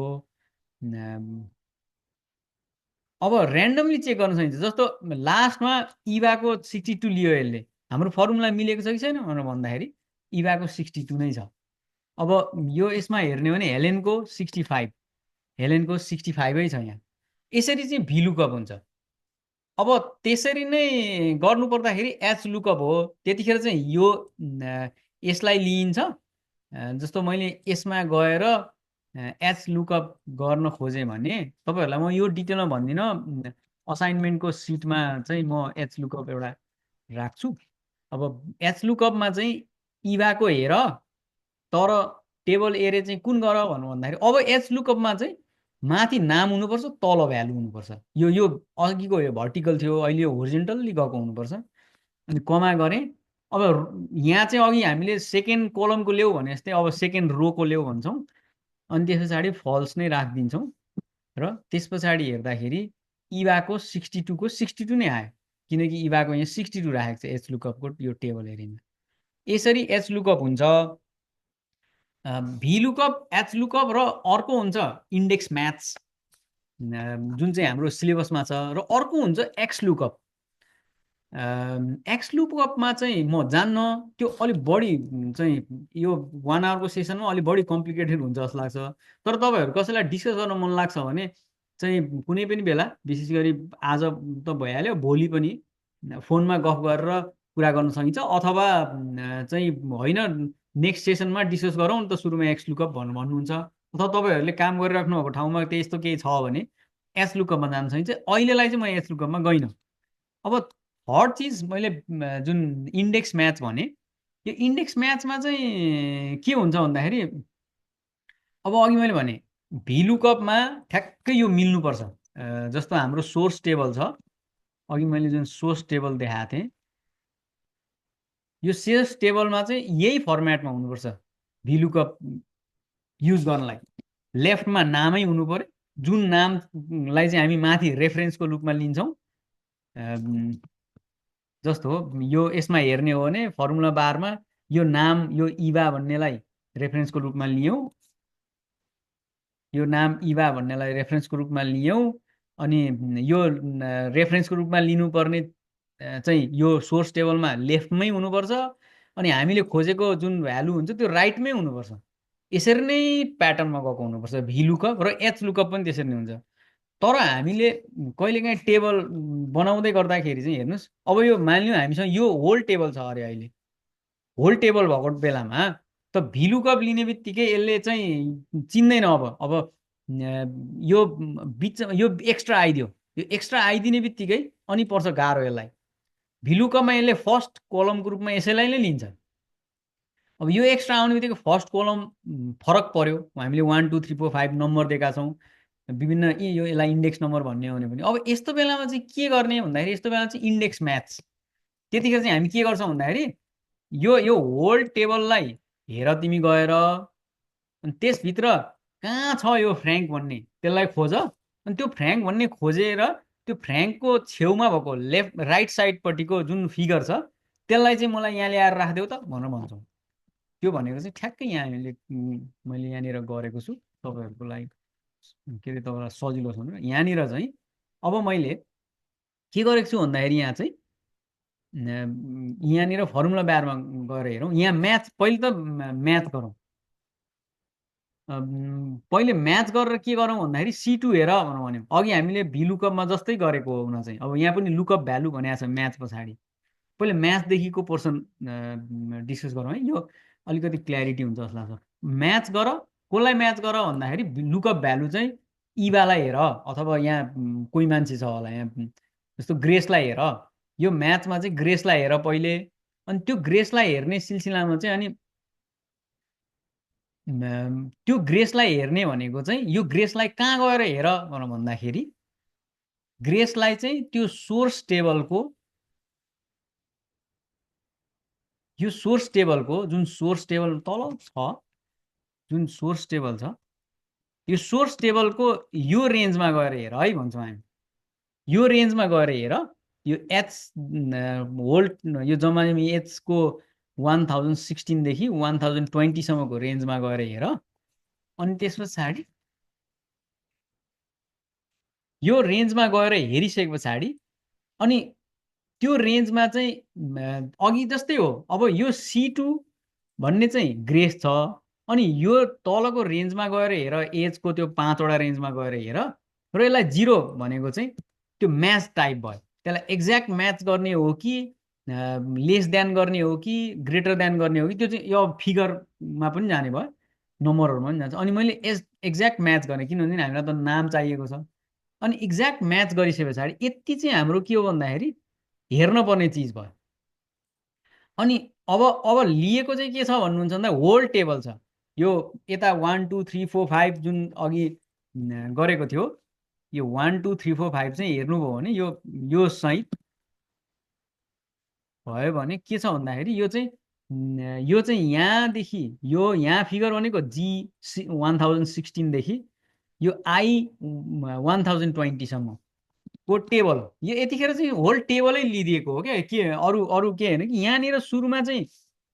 अब ऱ्यान्डमली चेक गर्न सकिन्छ। जस्तो लास्टमा इभाको 62 लियो यसले, हाम्रो फर्मुला मिलेको छ कि छैन भनेर भन्दाखेरि इभाको 62 नै छ। अब यो यसमा हेर्ने हो भने हेलेनको 65, हेलेनको 65 छ यहाँ। यसरी चाहिँ भी लुकअप हुन्छ। अब त्यसरी नै गर्नु पर्दाखेरि एच लुकअप हो। त्यतिखेर चाहिँ यो यसलाई लिइन्छ। जस्तो मैले यसमा गएर एच लुकअप गर्न खोजेँ भने तपाईँहरूलाई म यो डिटेलमा भन्दिनँ, असाइनमेन्टको सिटमा चाहिँ म एच लुकअप एउटा राख्छु। अब एच लुकअपमा चाहिँ इभाको हेर, तर टेबल एरे चाहिँ कुन गर भन्दाखेरि अब एच लुकअपमा चाहिँ माथि नाम हुनुपर्छ, तल भ्यालु हुनुपर्छ। यो अघिको यो भर्टिकल थियो, अहिले यो होरिजेन्टल्ली गएको हुनुपर्छ। अनि कमा गरेँ। अब यहाँ चाहिँ अघि हामीले सेकेन्ड कोलमको ल्याऊ भने जस्तै अब सेकेन्ड रोको ल्याऊ भन्छौँ, अनि त्यस पछाडि फल्स नै राखिदिन्छौँ। र त्यस पछाडि हेर्दाखेरि इभाको 62 को 62 नै आयो, किनकि इभाको यहाँ 62 राखेको छ एच लुकअपको यो टेबल एरियामा। यसरी एच लुकअप हुन्छ। भी लुकअप, एच लुकअप र अर्को हुन्छ इन्डेक्स म्याच, जुन चाहिँ हाम्रो सिलेबसमा छ। र अर्को हुन्छ एक्स लुकअप। एक्स लुकअपमा चाहिँ म जान्न, त्यो अलिक बढी चाहिँ यो 1 आवरको सेसनमा अलिक बढी कम्प्लिकेटेड हुन्छ जस्तो लाग्छ। तर तपाईँहरू कसैलाई डिस्कस गर्न मन लाग्छ भने चाहिँ कुनै पनि बेला, विशेष गरी आज त भइहाल्यो, भोलि पनि फोनमा गफ गरेर कुरा गर्न सकिन्छ। अथवा चाहिँ होइन नेक्स्ट सेसनमा डिस्कस गरौँ नि त सुरुमा एक्स लुकअप भन्नुहुन्छ, अथवा तपाईँहरूले काम गरिराख्नु भएको ठाउँमा त्यस्तो केही छ भने एच लुकअपमा जानु चाहिँ अहिलेलाई चाहिँ म एच लुकअपमा गइनँ। अब थर्ड चिज मैले जुन इन्डेक्स म्याच भने, यो इन्डेक्स म्याचमा चाहिँ के हुन्छ भन्दाखेरि अब अघि मैले भने भिलुकअपमा ठ्याक्कै यो मिल्नुपर्छ। जस्तो हाम्रो सोर्स टेबल छ, अघि मैले जुन सोर्स टेबल देखाएको थिएँ, यो सोर्स टेबलमा चाहिँ यही फर्मेटमा हुनुपर्छ भिलुकअप युज गर्नलाई। लेफ्टमा नामै हुनु पर्यो, जुन नामलाई चाहिँ हामी माथि रेफरेन्सको रूपमा लिन्छौँ। जस्तो यो यसमा हेर्ने हो भने फर्मुला बारमा यो नाम, यो इभा भन्नेलाई रेफरेन्सको रूपमा लियौँ, यो नाम इभा भन्नेलाई रेफरेन्सको रूपमा लियौँ, अनि यो रेफरेन्सको रूपमा लिनुपर्ने चाहिँ यो सोर्स टेबलमा लेफ्टमै हुनुपर्छ, अनि हामीले खोजेको जुन भ्यालु हुन्छ त्यो राइटमै हुनुपर्छ। यसरी नै प्याटर्नमा गएको हुनुपर्छ भिलुकअप, र एच लुकअप पनि त्यसरी नै हुन्छ। तर हामीले कहिलेकाहीँ टेबल बनाउँदै गर्दाखेरि चाहिँ हेर्नुहोस्, अब यो मानिलिउँ हामीसँग यो होल टेबल छ अरे, अहिले होल टेबल भएको बेलामा त भिलुकअप लिने बित्तिकै यसले चाहिँ चिन्दैन। अब यो बिच यो एक्स्ट्रा आइदियो, यो एक्स्ट्रा आइदिने बित्तिकै अनि पर्छ गाह्रो यसलाई। भिलुकअपमा यसले फर्स्ट कलमको रूपमा यसैलाई नै लिन्छ। अब यो एक्स्ट्रा आउने बित्तिकै फर्स्ट कलम फरक पर्यो, हामीले 1 2 3 4 5 नम्बर दिएका छौँ विभिन्न, यो यसलाई इन्डेक्स नम्बर भन्ने हो भने। अब यस्तो बेलामा चाहिँ के गर्ने भन्दाखेरि, यस्तो बेलामा चाहिँ इन्डेक्स म्याच। त्यतिखेर चाहिँ हामी के गर्छौँ भन्दाखेरि यो होल टेबललाई हेर तिमी गएर, अनि त्यसभित्र कहाँ छ यो फ्र्याङ्क भन्ने त्यसलाई खोज, अनि त्यो फ्र्याङ्क भन्ने खोजेर त्यो फ्र्याङ्कको छेउमा भएको लेफ्ट राइट साइडपट्टिको जुन फिगर छ त्यसलाई चाहिँ मलाई यहाँ ल्याएर राखिदेऊ त भनेर भन्छौँ। त्यो भनेको चाहिँ ठ्याक्कै यहाँ मैले यहाँनिर गरेको छु तपाईँहरूको लागि, के अरे तपाईँलाई सजिलो छ भनेर। यहाँनिर चाहिँ अब मैले के गरेको छु भन्दाखेरि यहाँ चाहिँ यहाँनिर फर्मुला बारमा गएर हेरौँ, यहाँ म्याच पहिले त म्याच गरौँ। पहिले म्याच गरेर के गरौँ भन्दाखेरि C2 हेर भनेर भन्यौँ। अघि हामीले भिलुकअपमा जस्तै गरेको हो हुन चाहिँ। अब यहाँ पनि लुकअप भ्यालु भनेको छ म्याच पछाडि। पहिले म्याचदेखिको पोर्सन डिस्कस गरौँ है, यो अलिकति क्ल्यारिटी हुन्छ जस्तो लाग्छ। म्याच गर, कसलाई म्याच गर भन्दाखेरि लुकअप भ्यालु चाहिँ इभालाई हेर, अथवा यहाँ कोही मान्छे छ होला यहाँ जस्तो ग्रेसलाई हेर। यो म्याचमा चाहिँ ग्रेसलाई हेर पहिले, अनि त्यो ग्रेसलाई हेर्ने सिलसिलामा चाहिँ अनि त्यो ग्रेसलाई हेर्ने भनेको चाहिँ यो ग्रेसलाई कहाँ गएर हेर भनेर भन्दाखेरि ग्रेसलाई चाहिँ त्यो सोर्स टेबलको, यो सोर्स टेबलको जुन सोर्स टेबल तल छ, जुन सोर्स टेबल छ, यो सोर्स टेबलको यो रेन्जमा गएर हेर है भन्छौँ हामी। यो रेन्जमा गएर हेर, यो एच होल्ड, यो जम्मा एचको 1016 देखि 1020 सम्मको रेन्जमा गएर हेर, अनि त्यस पछाडि यो रेन्जमा गएर हेरिसके पछाडि अनि त्यो रेन्जमा चाहिँ अघि जस्तै हो। अब यो C2 भन्ने चाहिँ ग्रेस छ, अनि यो तलको रेन्जमा गएर हेर, एजको त्यो 5 वटा रेन्जमा गएर हेर, र यसलाई 0 भनेको चाहिँ त्यो म्याच टाइप भयो। त्यसलाई एक्ज्याक्ट म्याच गर्ने हो कि लेस देन गर्ने हो कि ग्रेटर देन गर्ने हो कि, त्यो चाहिँ यो फिगरमा पनि जाने भयो, नम्बरहरूमा पनि जान्छ। अनि मैले एक्ज्याक्ट म्याच गरेँ किनभने हामीलाई त नाम चाहिएको छ। अनि एक्ज्याक्ट म्याच गरिसके पछाडि यति चाहिँ हाम्रो के हो भन्दाखेरि हेर्न पर्ने चिज भयो। अनि अब लिएको चाहिँ के छ भन्नुहुन्छ भन्दा होल टेबल छ। यो यता 1 2 3 4 5 जुन अघि गरेको थियो, यो 1 2 3 4 5 चाहिँ हेर्नुभयो भने यो सहित भयो भने के छ भन्दाखेरि यो चाहिँ यहाँदेखि यो यहाँ फिगर भनेको G 1016 देखि यो I 1020 सम्म को टेबल, यो यतिखेर चाहिँ होल टेबलै लिइदिएको हो क्या, के अरू के होइन कि यहाँनिर सुरुमा चाहिँ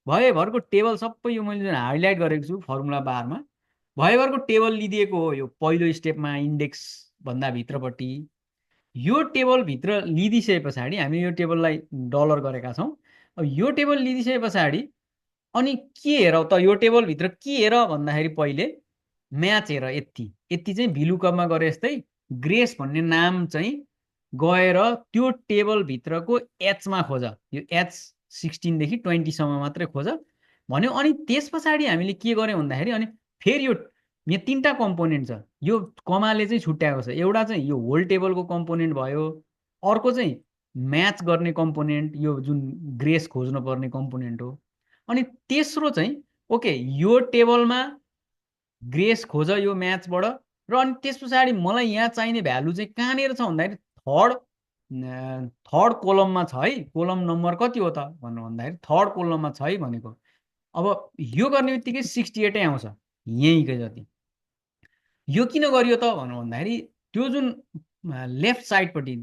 भएभरको टेबल सबै यो मैले जुन हाइलाइट गरेको छु फर्मुला बारमा भएभरको टेबल लिइदिएको हो। यो पहिलो स्टेपमा इन्डेक्स भन्दा भित्रपट्टि यो टेबलभित्र लिइदिसके पछाडि हामी यो टेबललाई डलर गरेका छौँ। अब यो टेबल लिइदिसके पछाडि अनि के हेर त, यो टेबलभित्र के हेर भन्दाखेरि पहिले म्याच हेर। यति चाहिँ भिलुकअपमा गरे जस्तै ग्रेस भन्ने नाम चाहिँ गएर त्यो टेबलभित्रको एचमा खोज, यो एच 16 देखि 20 सम्म मात्रै खोज भन्यो। अनि त्यस पछाडि हामीले के गर्यौँ भन्दाखेरि अनि फेरि यो यहाँ तिनवटा कम्पोनेन्ट छ। यो कमाले चाहिँ छुट्याएको छ। एउटा चाहिँ यो होल टेबलको कम्पोनेन्ट भयो, अर्को चाहिँ म्याच गर्ने कम्पोनेन्ट, यो जुन ग्रेस खोज्न पर्ने कम्पोनेन्ट हो। अनि तेस्रो चाहिँ ओके यो टेबलमा ग्रेस खोज यो म्याचबाट, र अनि त्यस पछाडि मलाई यहाँ चाहिने भ्यालु चाहिँ कहाँनिर छ भन्दाखेरि थर्ड कोलममा छ है। कोलम नम्बर कति हो त भनेर भन्दाखेरि थर्ड कोलममा छ है भनेको। अब यो गर्ने बित्तिकै 68 आउँछ यहीँकै जति। यो किन गरियो त भनेर भन्दाखेरि त्यो जुन लेफ्ट साइडपट्टि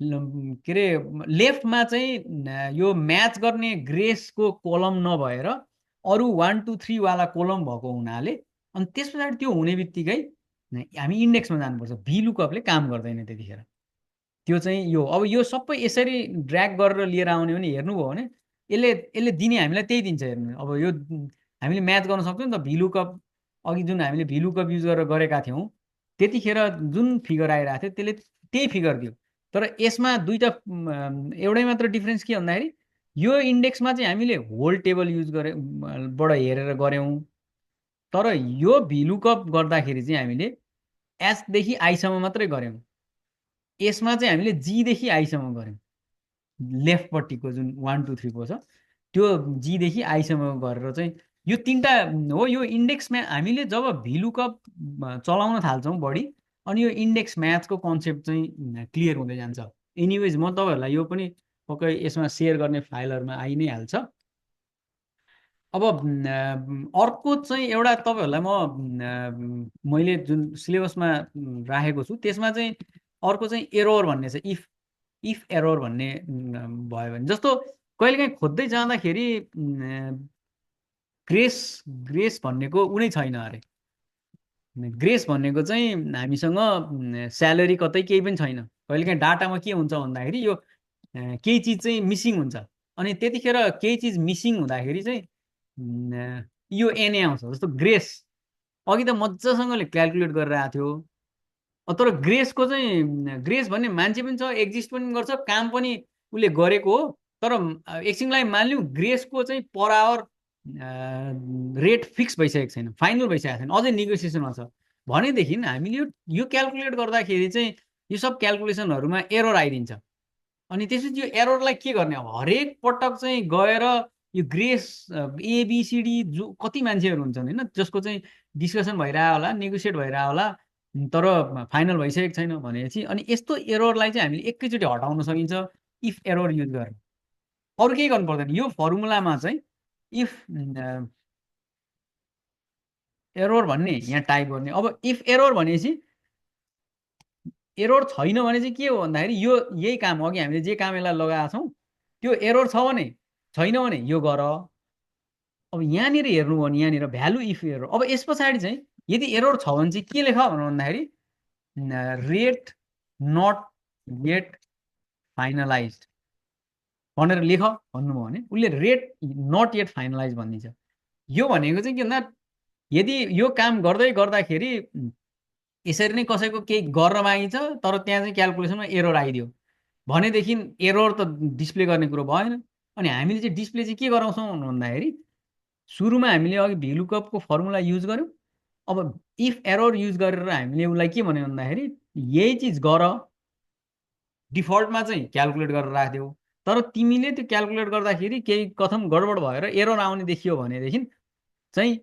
के अरे लेफ्टमा चाहिँ यो म्याच गर्ने ग्रेसको कोलम नभएर अरू 1 2 3 वाला कोलम भएको हुनाले, अनि त्यस पछाडि त्यो हुने बित्तिकै हामी इन्डेक्समा जानुपर्छ। भिलुकअपले काम गर्दैन त्यतिखेर। त्यो चाहिँ यो अब यो सबै यसरी ड्र्याग गरेर लिएर आउने भने हेर्नुभयो भने यसले यसले दिने हामीलाई त्यही दिन्छ। हेर्नु अब यो हामीले म्याच गर्न सक्छौँ नि त। भिलुकअप अघि जुन हामीले भिलुकअप युज गरेर गरेका थियौँ त्यतिखेर जुन फिगर आइरहेको थियो त्यसले त्यही फिगर दियो। तर यसमा दुईवटा एउटै मात्र डिफ्रेन्स के भन्दाखेरि यो इन्डेक्समा चाहिँ हामीले होल टेबल युज गरे बाट हेरेर गऱ्यौँ, तर यो भिलुकअप गर्दाखेरि चाहिँ हामीले एसदेखि आईसम्म मात्रै गऱ्यौँ। यसमा चाहिँ हामीले जीदेखि आईसम्म गऱ्यौँ। लेफ्टपट्टिको जुन 1 2 3 4 छ त्यो जीदेखि आईसम्म गरेर चाहिँ यो तिनवटा हो। यो इन्डेक्समा हामीले जब भिलुकअप चलाउन थाल्छौँ बढी, अनि यो इन्डेक्स म्याचको कन्सेप्ट चाहिँ क्लियर हुँदै जान्छ। एनिवेज म तपाईँहरूलाई यो पनि पक्कै यसमा सेयर गर्ने फाइलहरूमा आइ नै हाल्छ। अब अर्को चाहिँ एउटा तपाईँहरूलाई मैले जुन सिलेबसमा राखेको छु त्यसमा चाहिँ अर्को चाहिँ एरर भन्ने छ। इफ एरर भन्ने भयो भने जस्तो कहिलेकाहीँ खोज्दै जाँदाखेरि ग्रेस भन्नेको उनै छैन अरे। ग्रेस भनेको चाहिँ हामीसँग स्यालेरी कतै केही पनि छैन। कहिलेकाहीँ डाटामा के हुन्छ भन्दाखेरि यो केही चिज चाहिँ मिसिङ हुन्छ, अनि त्यतिखेर केही चिज मिसिङ हुँदाखेरि चाहिँ यो एनए आउँछ। जस्तो ग्रेस अघि त मजासँगले क्यालकुलेट गरेर आएको थियो, तर ग्रेसको चाहिँ ग्रेस भन्ने मान्छे पनि छ, एक्जिस्ट पनि गर्छ, काम पनि उसले गरेको हो। तर एकछिनलाई मानिलिउँ ग्रेसको चाहिँ पर आवर रेट फिक्स भइसकेको छैन, फाइनल भइसकेको छैन, अझै नेगोसिएसनमा छ भनेदेखि हामीले यो क्यालकुलेट गर्दाखेरि चाहिँ यो सब क्यालकुलेसनहरूमा एरर आइदिन्छ। अनि त्यसपछि यो एररलाई के गर्ने? अब हरेक पटक चाहिँ गएर यो ग्रेस एबिसिडी जो कति मान्छेहरू हुन्छन् होइन जसको चाहिँ डिस्कसन भइरह होला, नेगोसिएट भइरह होला, तर फाइनल भइसकेको छैन भनेपछि अनि यस्तो एररलाई चाहिँ हामीले एकैचोटि हटाउन सकिन्छ इफ एरर युज गरेर। अरू केही गर्नु पर्दैन। यो फर्मुलामा चाहिँ इफ एरर भन्ने यहाँ टाइप गर्ने। अब इफ एरर भनेपछि एरर छैन भने चाहिँ के हो भन्दाखेरि यो यही काम अघि हामीले जे काम यसलाई लगाएका छौँ त्यो एरर छ भने, छैन भने यो गर। अब यहाँनिर हेर्नु भने यहाँनिर भ्यालु इफ एरर। अब यस पछाडि चाहिँ यदि एरर छ भने चाहिँ के लेख भन्दाखेरि रेट नट येट फाइनलाइज भनेर लेख भन्नुभयो भने उसले रेट नट येट फाइनलाइज भनिदिन्छ। यो भनेको चाहिँ के भन्दा यदि यो काम गर्दै गर्दाखेरि यसरी नै कसैको केही गर्न मागिन्छ तर त्यहाँ चाहिँ क्यालकुलेसनमा एरर आइदियो भनेदेखि एरर त डिस्प्ले गर्ने कुरो भएन। अनि हामीले चाहिँ डिस्प्ले चाहिँ के गराउँछौँ भन्दाखेरि सुरुमा हामीले अघि भिलुकअपको फर्मुला युज गऱ्यौँ। अब इफ एरर युज गरेर हामीले उसलाई के भन्यो भन्दाखेरि यही चिज गर, डिफल्टमा चाहिँ क्यालकुलेट गरेर राखिदेऊ, तर तिमीले त्यो क्यालकुलेट गर्दाखेरि केही कथम गडबड भएर एरर आउने देखियो भनेदेखि चाहिँ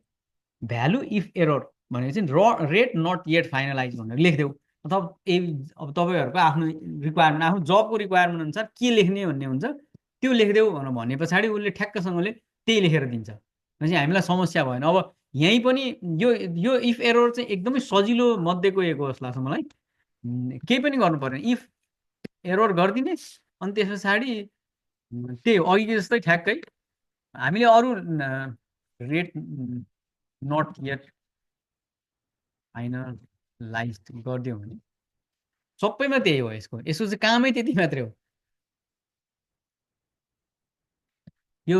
भ्यालु इफ एरर भनेको चाहिँ रेट नट येट फाइनलाइज भनेर लेखिदेऊ। अथवा अब तपाईँहरूको आफ्नो रिक्वायरमेन्ट, आफ्नो जबको रिक्वायरमेन्ट अनुसार के लेख्ने भन्ने हुन्छ त्यो लेखिदेऊ भनेर भने पछाडि उसले ठ्याक्कसँगले त्यही लेखेर दिन्छ। भनेपछि हामीलाई समस्या भएन। अब यहीँ पनि यो इफ एरर चाहिँ एकदमै सजिलो मध्येको एक हो जस्तो लाग्छ मलाई। केही पनि गर्नु पर्दैन, इफ एरर गरिदिने अनि त्यस पछाडि त्यही हो अघिको जस्तै ठ्याक्कै हामीले अरू रेट नट येट फाइनलाइज गरिदियो भने सबैमा त्यही हो। यसको चाहिँ कामै त्यति मात्रै हो। यो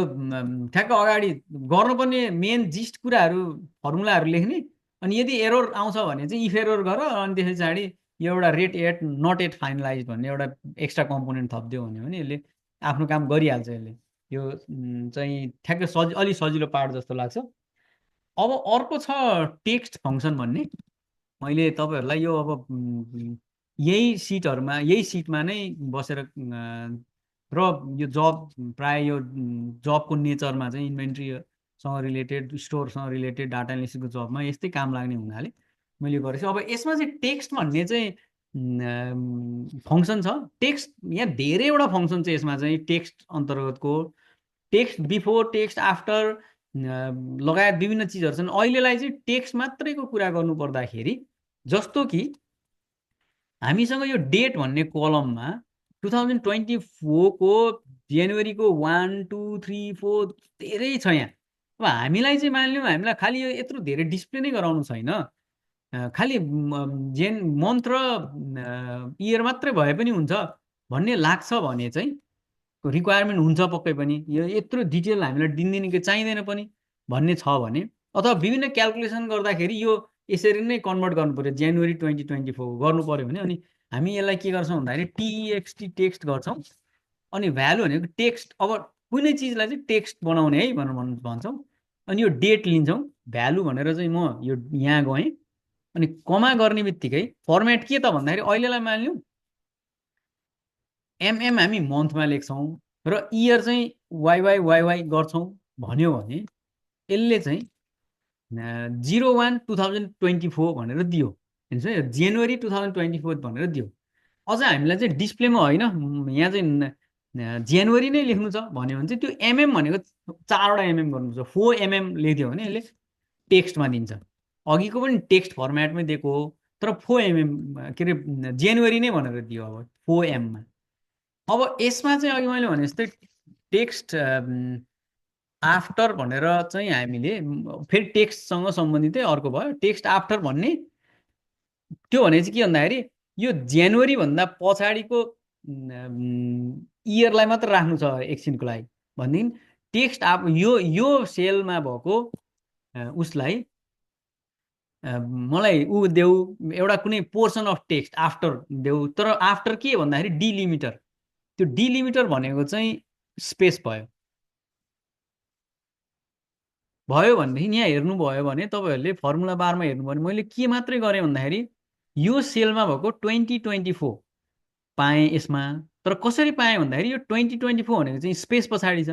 ठ्याक्क अगाडि गर्नुपर्ने मेन जिस्ट कुराहरू फर्मुलाहरू लेख्ने, अनि यदि एरर आउँछ भने चाहिँ इफ एरर गर, अनि त्यस पछाडि यो एउटा rate at not at finalise भन्ने एउटा एक्स्ट्रा कम्पोनेन्ट थपिदियो भने यसले आफ्नो काम गरिहाल्छ। यसले यो चाहिँ ठ्याक्कै अलि सजिलो पार्ट जस्तो लाग्छ। अब अर्को छ टेक्स्ट फङ्सन भन्ने। मैले तपाईँहरूलाई यो अब यही सिटमा नै बसेर र यो जब प्राय यो जबको नेचरमा चाहिँ इन्भेन्ट्रीसँग रिलेटेड स्टोरसँग रिलेटेड डाटा एनालिसिसको जबमा यस्तै काम लाग्ने हुनाले मैले गरेको छु। अब यसमा चाहिँ टेक्स्ट भन्ने चाहिँ फङ्सन छ। टेक्स्ट यहाँ धेरैवटा फङ्सन छ यसमा चाहिँ टेक्स्ट अन्तर्गतको। टेक्स्ट बिफोर, टेक्स्ट आफ्टर लगायत विभिन्न चिजहरू छन्। अहिलेलाई चाहिँ टेक्स्ट मात्रैको कुरा गर्नु पर्दाखेरि जस्तो कि हामीसँग यो डेट भन्ने कलममा 2024को जनवरीको 1 2 3 4 धेरै छ यहाँ। अब हामीलाई चाहिँ मानिलिउँ हामीलाई खालि यो यत्रो धेरै डिस्प्ले नै गराउनु छैन, खालि मन्थ र इयर मात्रै भए पनि हुन्छ भन्ने लाग्छ भने चाहिँ रिक्वायरमेन्ट हुन्छ पक्कै पनि, यो यत्रो डिटेल हामीलाई दिनदिनकै चाहिँदैन पनि भन्ने छ भने, अथवा विभिन्न क्यालकुलेसन गर्दाखेरि यो यसरी नै कन्भर्ट गर्नु पऱ्यो जनवरी 2024 गर्नु पऱ्यो भने, अनि हामी यसलाई के गर्छौँ भन्दाखेरि टेक्स्ट टेक्स्ट गर्छौँ। अनि भ्यालु भनेको टेक्स्ट, अब कुनै चिजलाई चाहिँ टेक्स्ट बनाउने है भनेर भन्छौँ। अनि यो डेट लिन्छौँ, भ्यालु भनेर चाहिँ म यो यहाँ गएँ, अनि कमा गर्ने बित्तिकै फर्मेट के त भन्दाखेरि अहिलेलाई मानिलिउँ एमएम हामी मन्थमा लेख्छौँ र इयर चाहिँ वाइवाई गर्छौँ भन्यो भने यसले चाहिँ 01/2024 भनेर दियो, हेर्नुहोस् है, जनवरी 2024 भनेर दियो। अझ हामीलाई चाहिँ डिस्प्लेमा होइन, यहाँ चाहिँ जनवरी नै लेख्नु छ भन्यो भने चाहिँ त्यो एमएम भनेको 4वटा एमएम गर्नुपर्छ। 4mm लेखिदियो भने यसले टेक्स्टमा दिन्छ। अघिको पनि टेक्स्ट फर्मेटमै दिएको हो, तर 4mm के अरे जनवरी नै भनेर दियो अब 4mमा। अब यसमा चाहिँ अघि मैले भने जस्तै टेक्स्ट आफ्टर भनेर चाहिँ हामीले फेरि टेक्स्टसँग सम्बन्धितै अर्को भयो टेक्स्ट आफ्टर भन्ने। त्यो भने चाहिँ के भन्दाखेरि यो जनवरी भन्दा पछाडिको इयरलाई मात्र राख्नु छ एकछिनको लागि भनेदेखि टेक्स्ट यो सेलमा भएको उसलाई मलाई देऊ एउटा कुनै पोर्सन अफ टेक्स्ट आफ्टर देऊ, तर आफ्टर के भन्दाखेरि डिलिमिटर। त्यो डिलिमिटर भनेको चाहिँ स्पेस भयो भनेदेखि यहाँ हेर्नुभयो भने तपाईँहरूले फर्मुला बारमा हेर्नुभयो भने मैले के मात्रै गरेँ भन्दाखेरि यो सेलमा भएको 2024 पाएँ यसमा। तर कसरी पाएँ भन्दाखेरि यो 2024 भनेको चाहिँ स्पेस पछाडि छ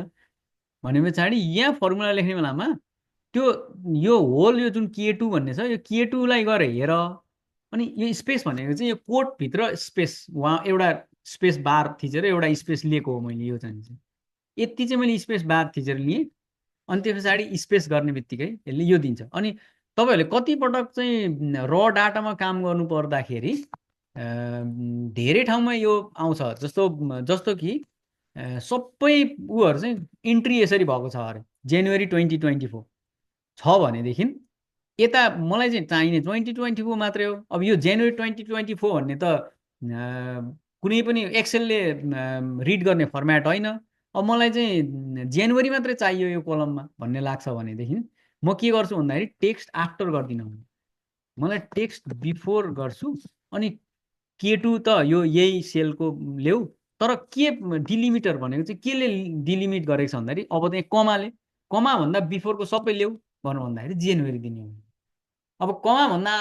भने पछाडि यहाँ फर्मुला लेख्ने बेलामा त्यो यो होल यो जुन K2 भन्ने छ यो K2लाई गएर हेर, अनि यो स्पेस भनेको चाहिँ यो कोटभित्र स्पेस वहाँ एउटा स्पेस बार थिचेर एउटा स्पेस लिएको हो मैले। यो चाहिँ यति चाहिँ मैले स्पेस बार थिचेर लिएँ, अनि त्यो पछाडि स्पेस गर्ने बित्तिकै यसले यो दिन्छ। अनि तपाईँहरूले कतिपटक चाहिँ र डाटामा काम गर्नु पर्दाखेरि धेरै ठाउँमा यो आउँछ, जस्तो कि सबै उहरू चाहिँ इन्ट्री यसरी भएको छ अरे जनवरी 2024 छ भनेदेखि यता मलाई चाहिँ चाहिने 2024 मात्रै हो। अब यो जनवरी 2024 भन्ने त कुनै पनि एक्सेलले रिड गर्ने फर्मेट होइन। अब मलाई चाहिँ जनवरी मात्रै चाहियो यो कलममा भन्ने लाग्छ भनेदेखि म के गर्छु भन्दाखेरि टेक्स्ट आफ्टर गर्दिनँ, मलाई टेक्स्ट बिफोर गर्छु। अनि K2 त यो यही सेलको ल्याऊ, तर के डिलिमिटर भनेको चाहिँ केले डिलिमिट गरेको छ भन्दाखेरि अब चाहिँ कमा भन्दा बिफोरको सबै ल्याऊ भन्नु भन्दाखेरि जनवरी दिने हो। अब कमा भन्दा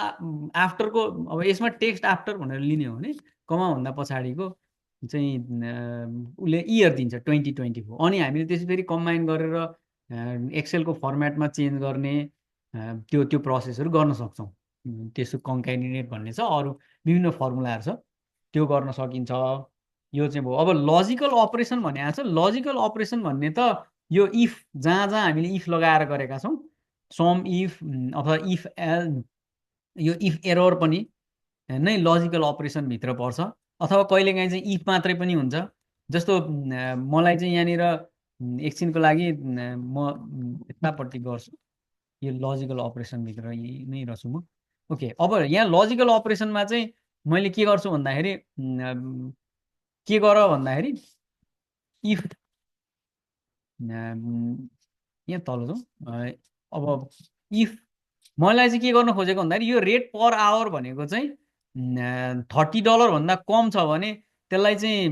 आफ्टरको, अब यसमा टेक्स्ट आफ्टर भनेर लिने हो भने कमा भन्दा पछाडिको चाहिँ उसले इयर दिन्छ 2024। अनि हामीले त्यसै फेरि कम्बाइन गरेर एक्सेलको फर्मेटमा चेन्ज गर्ने त्यो प्रोसेसहरू गर्न सक्छौँ। त्यसो कन्क्याटिनेट भन्ने छ, अरू विभिन्न फर्मुलाहरू छ, त्यो गर्न सकिन्छ। यो चाहिँ भयो। अब लजिकल अपरेसन भन्ने आएको छ। लजिकल अपरेसन भन्ने त यो इफ जहाँ जहाँ हामीले इफ लगाएर गरेका छौँ, सम इफ अथवा इफ यो इफ एरर पनि नै लजिकल अपरेसनभित्र पर्छ, अथवा कहिलेकाहीँ चाहिँ इफ मात्रै पनि हुन्छ। जस्तो मलाई चाहिँ यहाँनिर एकछिनको लागि म यतापट्टि गर्छु, यो लजिकल अपरेसनभित्र नै रहन्छु म। ओके, अब यहाँ लजिकल अपरेसनमा चाहिँ मैले के गर्छु भन्दाखेरि के गर भन्दाखेरि इफ यहाँ तल जाउँ। अब इफ मलाई चाहिँ के गर्न खोजेको भन्दाखेरि यो रेट पर आवर भनेको चाहिँ $30 भन्दा कम छ भने त्यसलाई चाहिँ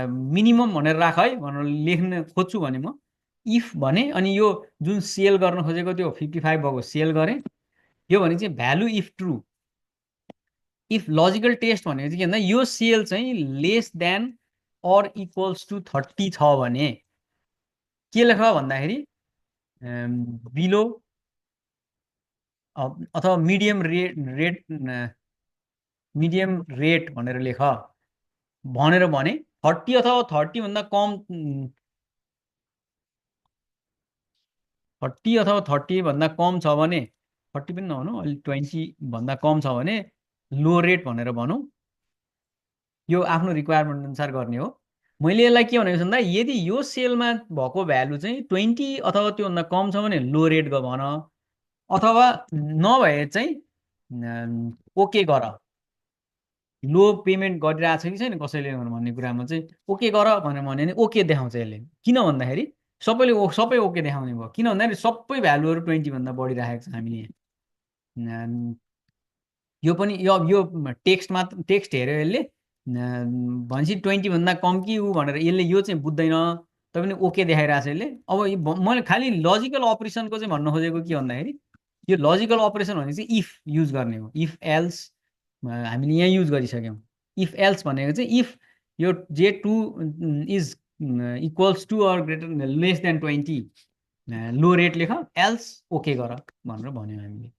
मिनिमम भनेर राख है भनेर लेख्न खोज्छु भने म इफ भने अनि यो जुन सेल गर्न खोजेको त्यो 55 भएको सेल गरेँ। यो भने चाहिँ value if true. If logical test भनेको चाहिँ के भन्दा यो सेल चाहिँ less than or equals to 30 छ भने के लेख भन्दाखेरि बिलो अथवा मिडियम रेट भनेर लेख भने 30 अथवा 30 भन्दा कम 30 अथवा 30 भन्दा कम छ भने 30 पनि नभनौँ, अलिक 20 भन्दा कम छ भने लो रेट भनेर भनौँ। यो आफ्नो रिक्वायरमेन्ट अनुसार गर्ने हो। मैले यसलाई के भनेको छु भन्दा यदि यो सेलमा भएको भ्यालु चाहिँ 20 अथवा त्योभन्दा कम छ भने लो रेट भन, अथवा नभए चाहिँ ओके गर। लो पेमेन्ट गरिरहेको छ कि छैन कसैले भन्ने कुरामा चाहिँ ओके गर भनेर भन्यो भने ओके देखाउँछ यसले। किन भन्दाखेरि सबै ओके देखाउने भयो। किन भन्दाखेरि सबै भ्यालुहरू 20 भन्दा बढिरहेको छ हामीले यहाँ। यो पनि यो टेक्स्ट मात्र टेक्स्ट हेऱ्यो यसले भनेपछि 20 भन्दा कम कि ऊ भनेर यसले यो चाहिँ बुझ्दैन, तैपनि ओके देखाइरहेको छ यसले। अब मैले खालि लजिकल अपरेसनको चाहिँ भन्न खोजेको के भन्दाखेरि यो लजिकल अपरेसन भने चाहिँ इफ युज गर्ने हो। इफ एल्स हामीले यहाँ युज गरिसक्यौँ। इफ एल्स भनेको चाहिँ इफ यो J2 is equals to or greater less than 20 low rate लेख, एल्स ओके गर भनेर भन्यो हामीले।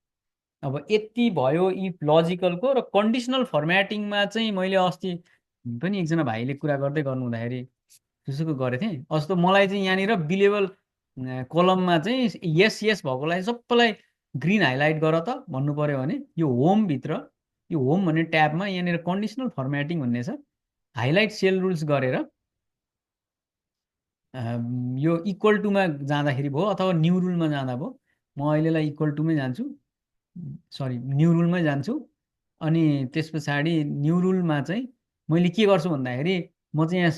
अब यति भयो इफ लजिकलको। र कन्डिसनल फर्मेटिङमा चाहिँ मैले अस्ति पनि एकजना भाइले कुरा गर्दै गर्नु हुँदाखेरि त्यसको गरेको थिएँ। अस्ति मलाई चाहिँ यहाँनिर बिलेबल कोलममा चाहिँ यस यस भएकोलाई सबैलाई ग्रिन हाइलाइट गर त भन्नु पऱ्यो भने यो होमभित्र यो होम भन्ने ट्याबमा यहाँनिर कन्डिसनल फर्मेटिङ भन्ने छ। हाइलाइट सेल रुल्स गरेर यो इक्वल टुमा जाँदाखेरि भयो अथवा न्यू रुलमा जाँदा भयो। म अहिलेलाई इक्वल टुमै जान्छु, सरी न्यू रुलमै जान्छु। अनि त्यस पछाडि न्यू रुलमा चाहिँ मैले के गर्छु भन्दाखेरि म चाहिँ यहाँ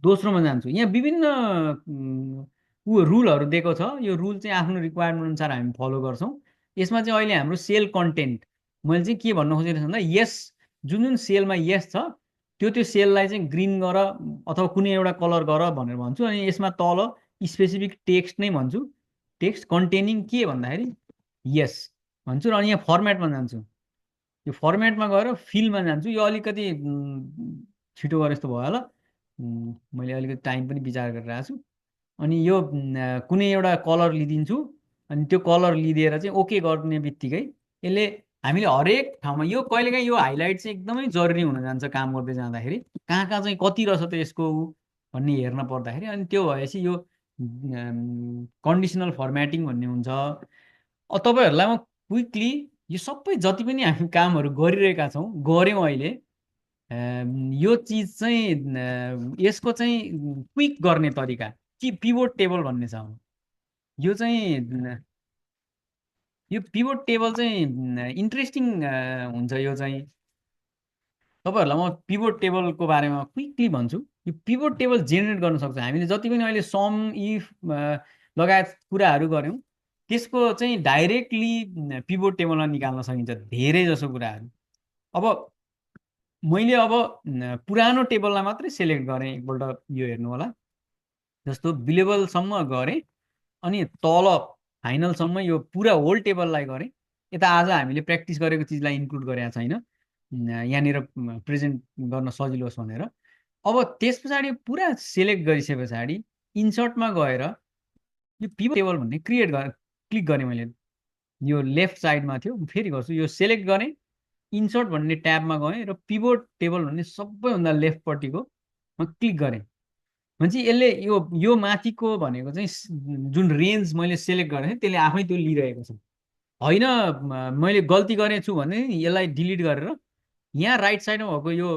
दोस्रोमा जान्छु। यहाँ विभिन्न रुलहरू दिएको छ। यो रुल चाहिँ आफ्नो रिक्वायरमेन्ट अनुसार हामी फलो गर्छौँ। यसमा चाहिँ अहिले हाम्रो सेल कन्टेन्ट मैले चाहिँ के भन्न खोजेको छु भन्दा यस जुन जुन सेलमा यस छ त्यो सेललाई चाहिँ ग्रिन गर अथवा कुनै एउटा कलर गर भनेर भन्छु। अनि यसमा तल स्पेसिफिक टेक्स्ट नै भन्छु, टेक्स्ट कन्टेनिङ के भन्दाखेरि यस भन्छु। र अनि यहाँ फर्मेटमा जान्छु। यो फर्मेटमा गएर फिलमा जान्छु। यो अलिकति छिटो गरे जस्तो भयो होला, मैले अलिकति टाइम पनि विचार गरिरहेको छु। अनि यो कुनै एउटा कलर लिइदिन्छु। अनि त्यो कलर लिइदिएर चाहिँ ओके गर्ने बित्तिकै यसले हामीले हरेक ठाउँमा यो कहिलेकाहीँ यो हाइलाइट चाहिँ एकदमै जरुरी हुन जान्छ काम गर्दै जाँदाखेरि। कहाँ कहाँ चाहिँ कति रहेछ त यसको भन्ने हेर्न पर्दाखेरि। अनि त्यो भएपछि यो कन्डिसनल फर्मेटिङ भन्ने हुन्छ। तपाईँहरूलाई म क्विकली यो सबै जति पनि हामी कामहरू गरिरहेका छौँ गऱ्यौँ अहिले, यो चिज चाहिँ यसको चाहिँ क्विक गर्ने तरिका कि पिभोट टेबल भन्ने छ। यो चाहिँ यो पिभोट टेबल चाहिँ इन्ट्रेस्टिङ हुन्छ। यो चाहिँ तपाईँहरूलाई म पिभोट टेबलको बारेमा क्विकली भन्छु। यो पिभोट टेबल जेनेरेट गर्न सक्छ हामीले। जति पनि अहिले सम इफ लगायत कुराहरू गऱ्यौँ त्यसको चाहिँ डाइरेक्टली पिभोट टेबलमा निकाल्न सकिन्छ धेरै जसो कुराहरू। अब मैले पुरानो टेबललाई मात्रै सेलेक्ट गरेँ। एकपल्ट यो हेर्नु होला, जस्तो बिलेबलसम्म गरेँ अनि तल फाइनलसम्म यो पुरा होल टेबललाई गरेँ। यता आज हामीले प्र्याक्टिस गरेको चिजलाई इन्क्लुड गरेका छैन, यहाँनिर प्रेजेन्ट गर्न सजिलो होस् भनेर। अब त्यस पछाडि पुरा सेलेक्ट गरिसके पछाडि इन्सर्टमा गएर यो पिभोट टेबल भन्ने क्लिक गरेँ मैले। यो लेफ्ट साइडमा थियो, फेरि गर्छु, यो सेलेक्ट गरेँ, इन्सर्ट भन्ने ट्याबमा गएँ र पिभोट टेबल भन्ने सबैभन्दा लेफ्टपट्टिको म क्लिक गरेँ। भनेपछि यसले यो माथिको भनेको चाहिँ जुन रेन्ज मैले सेलेक्ट गरेँ त्यसले आफै त्यो लिइरहेको छ। होइन मैले गल्ती गरेछु भने यसलाई डिलिट गरेर यहाँ राइट साइडमा भएको यो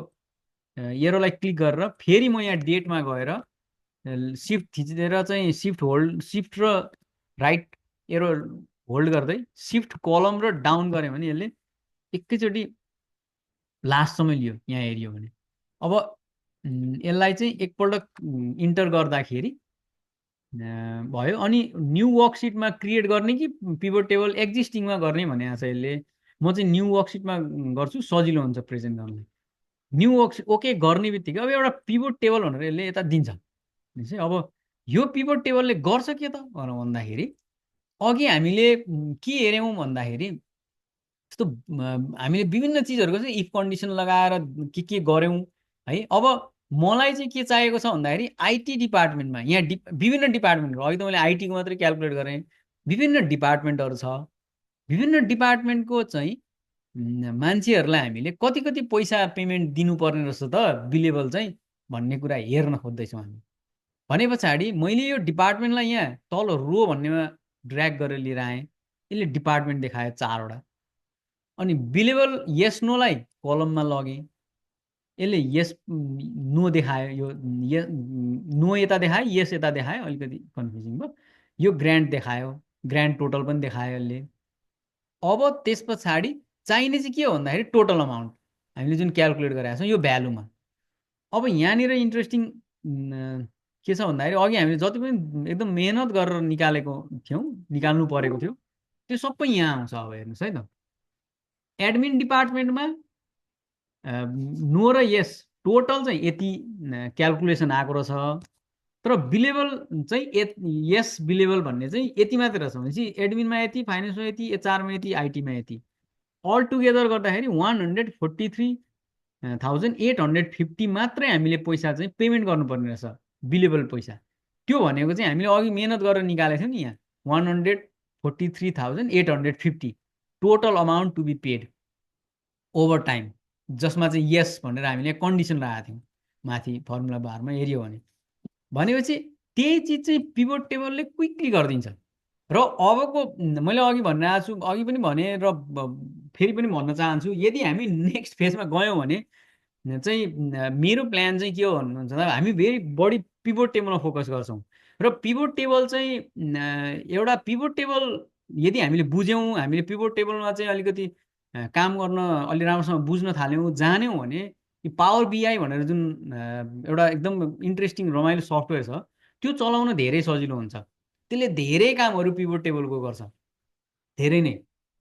एरोलाई क्लिक गरेर फेरि म यहाँ डेटमा गएर सिफ्ट थिचेर चाहिँ सिफ्ट र राइट एरो होल्ड गर्दै सिफ्ट कलम र डाउन गरेँ भने यसले एकैचोटि लास्टसम्म लियो। यहाँ हेऱ्यो भने अब यसलाई चाहिँ एकपल्ट इन्टर गर्दाखेरि भयो। अनि न्यू वर्कसिटमा क्रिएट गर्ने कि पिभोट टेबल एक्जिस्टिङमा गर्ने भने छ यसले। म चाहिँ न्यू वर्कसिटमा गर्छु, सजिलो हुन्छ प्रेजेन्ट गर्नलाई। न्यू वर्कसिट ओके गर्ने बित्तिकै अब एउटा पिभोट टेबल भनेर यसले यता दिन्छ। अब यो पिभट टेबलले गर्छ के त भनेर भन्दाखेरि अघि हामीले के हेऱ्यौँ भन्दाखेरि जस्तो हामीले विभिन्न चिजहरूको चाहिँ इफ कन्डिसन लगाएर के गऱ्यौँ है। अब मलाई चाहिँ के चाहिएको छ भन्दाखेरि आइटी डिपार्टमेन्टमा यहाँ विभिन्न डिपार्टमेन्टहरू अघि त मैले आइटीको मात्रै क्यालकुलेट गरेँ, विभिन्न डिपार्टमेन्टहरू छ। विभिन्न डिपार्टमेन्टको चाहिँ मान्छेहरूलाई हामीले कति कति पैसा पेमेन्ट दिनुपर्ने रहेछ त बिलेबल चाहिँ भन्ने कुरा हेर्न खोज्दैछौँ हामी। भने पछाडि मैले यो डिपार्टमेन्टलाई यहाँ तल रो भन्नेमा ड्र्याग गरेर लिएर आएँ, यसले डिपार्टमेन्ट देखायो 4वटा। अनि बिलेबल यस नोलाई कलममा लगेँ, यसले यस नो देखायो, यो नो यता देखायो, यस यता देखायो, अलिकति कन्फ्युजिङ भयो। यो ग्रान्ट देखायो, ग्रान्ट टोटल पनि देखायो यसले। अब त्यस पछाडि चाहिने चाहिँ के हो भन्दाखेरि टोटल अमाउन्ट हामीले जुन क्यालकुलेट गरेका छौँ यो भ्यालुमा। अब यहाँनिर इन्ट्रेस्टिङ के छ भन्दाखेरि अघि हामीले जति पनि एकदम मेहनत गरेर निकाल्नु परेको थियो त्यो सबै यहाँ आउँछ। अब हेर्नुहोस् है त, एडमिन डिपार्टमेन्टमा नो र यस टोटल चाहिँ यति क्यालकुलेसन आएको रहेछ, तर बिलेबल चाहिँ यस बिलेबल भन्ने चाहिँ यति मात्रै रहेछ भनेपछि एडमिनमा यति, फाइनेन्समा यति, एचआरमा यति, आइटीमा यति, अल टुगेदर गर्दाखेरि 143,850 मात्रै हामीले पैसा चाहिँ पेमेन्ट गर्नुपर्ने रहेछ बिलेबल पैसा। त्यो भनेको चाहिँ हामीले अघि मेहनत गरेर निकालेको थियौँ नि, यहाँ 143,850 total amount to be paid over time, जसमा चाहिँ यस भनेर हामीले कन्डिसन लगाएको थियौँ माथि फर्मुला बारमा हेऱ्यो भने। भनेपछि त्यही चिज चाहिँ पिभट टेबलले क्विकली गरिदिन्छ। र अबको मैले अघि भनिरहेको छु, अघि पनि भने र फेरि पनि भन्न चाहन्छु, यदि हामी नेक्स्ट फेजमा गयौँ भने चाहिँ मेरो प्लान चाहिँ के हो भन्नुहुन्छ त हामी भेरी बढी पिभट टेबलमा फोकस गर्छौँ। र पिभट टेबल चाहिँ एउटा पिभट टेबल यदि हामीले बुझ्यौँ, हामीले पिभट टेबलमा चाहिँ अलिकति काम गर्न अलि राम्रोसँग बुझ्न थाल्यौँ, जान्यौँ भने पावर बिआई भनेर जुन एउटा एकदम इन्ट्रेस्टिङ रमाइलो सफ्टवेयर छ त्यो चलाउन धेरै सजिलो हुन्छ। त्यसले धेरै कामहरू पिभट टेबलको गर्छ, धेरै नै।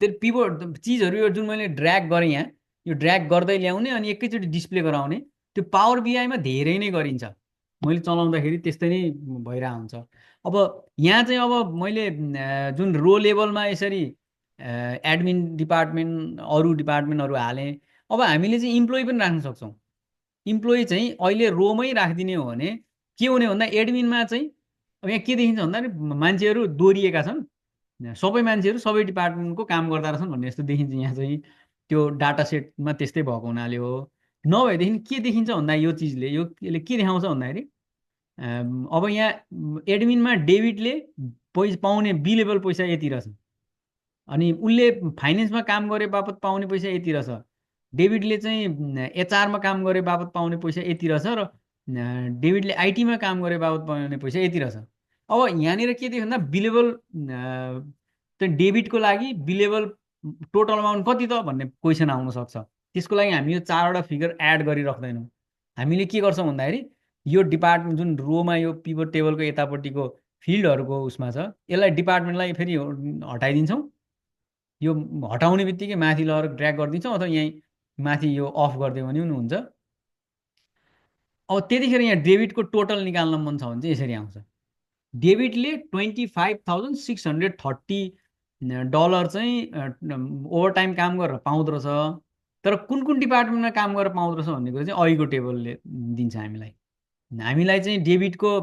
त्यो पिभट चिजहरू यो जुन मैले ड्र्याग गरेँ यहाँ, यो ड्र्याग गर्दै ल्याउने अनि एकैचोटि डिस्प्ले गराउने, त्यो पावर बिआईमा धेरै नै गरिन्छ। मैले चलाउँदाखेरि त्यस्तै नै भइरहेको हुन्छ। अब यहाँ चाहिँ अब मैले जुन रो लेभलमा यसरी एडमिन डिपार्टमेन्ट अरू डिपार्टमेन्टहरू हालेँ। अब हामीले चाहिँ इम्प्लोइ पनि राख्न सक्छौँ। इम्प्लोइ चाहिँ अहिले रोमै राखिदिने हो भने के हुने भन्दा एडमिनमा चाहिँ अब यहाँ के देखिन्छ भन्दाखेरि मान्छेहरू दोहोरिएका छन्, सबै मान्छेहरू सबै डिपार्टमेन्टको काम गर्दा रहेछन् भन्ने जस्तो देखिन्छ। यहाँ चाहिँ त्यो डाटा सेटमा त्यस्तै भएको हुनाले हो। नभएदेखि के देखिन्छ भन्दा यो चिजले यसले के देखाउँछ भन्दाखेरि अब यहाँ एडमिनमा डेबिटले पाउने बिलेबल पैसा यति रहेछ, अनि उसले फाइनेन्समा काम गरे बापत पाउने पैसा यति रहेछ, डेभिडले चाहिँ एचआरमा काम गरे बापत पाउने पैसा यति रहेछ, र डेभिडले आइटीमा काम गरे बापत पाउने पैसा यति रहेछ। अब यहाँनिर के देखियो भन्दा बिलेबल चाहिँ डेबिटको लागि बिलेबल टोटल अमाउन्ट कति त भन्ने क्वेसन आउन सक्छ। त्यसको लागि हामी यो 4वटा फिगर एड गरिराख्दैनौँ। हामीले के गर्छौँ भन्दाखेरि यो डिपार्टमेन्ट जुन रोमा यो पिभट टेबलको यतापट्टिको फिल्डहरूको उसमा छ, यसलाई डिपार्टमेन्टलाई फेरि हटाइदिन्छौँ। यो हटाउने बित्तिकै माथि लगेर ड्र्याग गरिदिन्छौँ, अथवा यहीँ माथि यो अफ गरिदियो भने पनि हुन्छ। अब त्यतिखेर यहाँ डेबिटको टोटल निकाल्न मन छ भने चाहिँ यसरी आउँछ। डेबिटले $25,630 चाहिँ ओभर टाइम काम गरेर पाउँदो रहेछ, तर कुन कुन डिपार्टमेन्टमा काम गरेर पाउँदो रहेछ भन्ने कुरा चाहिँ अहिलेको टेबलले दिन्छ हामीलाई। हामीलाई चाहिँ डेबिटको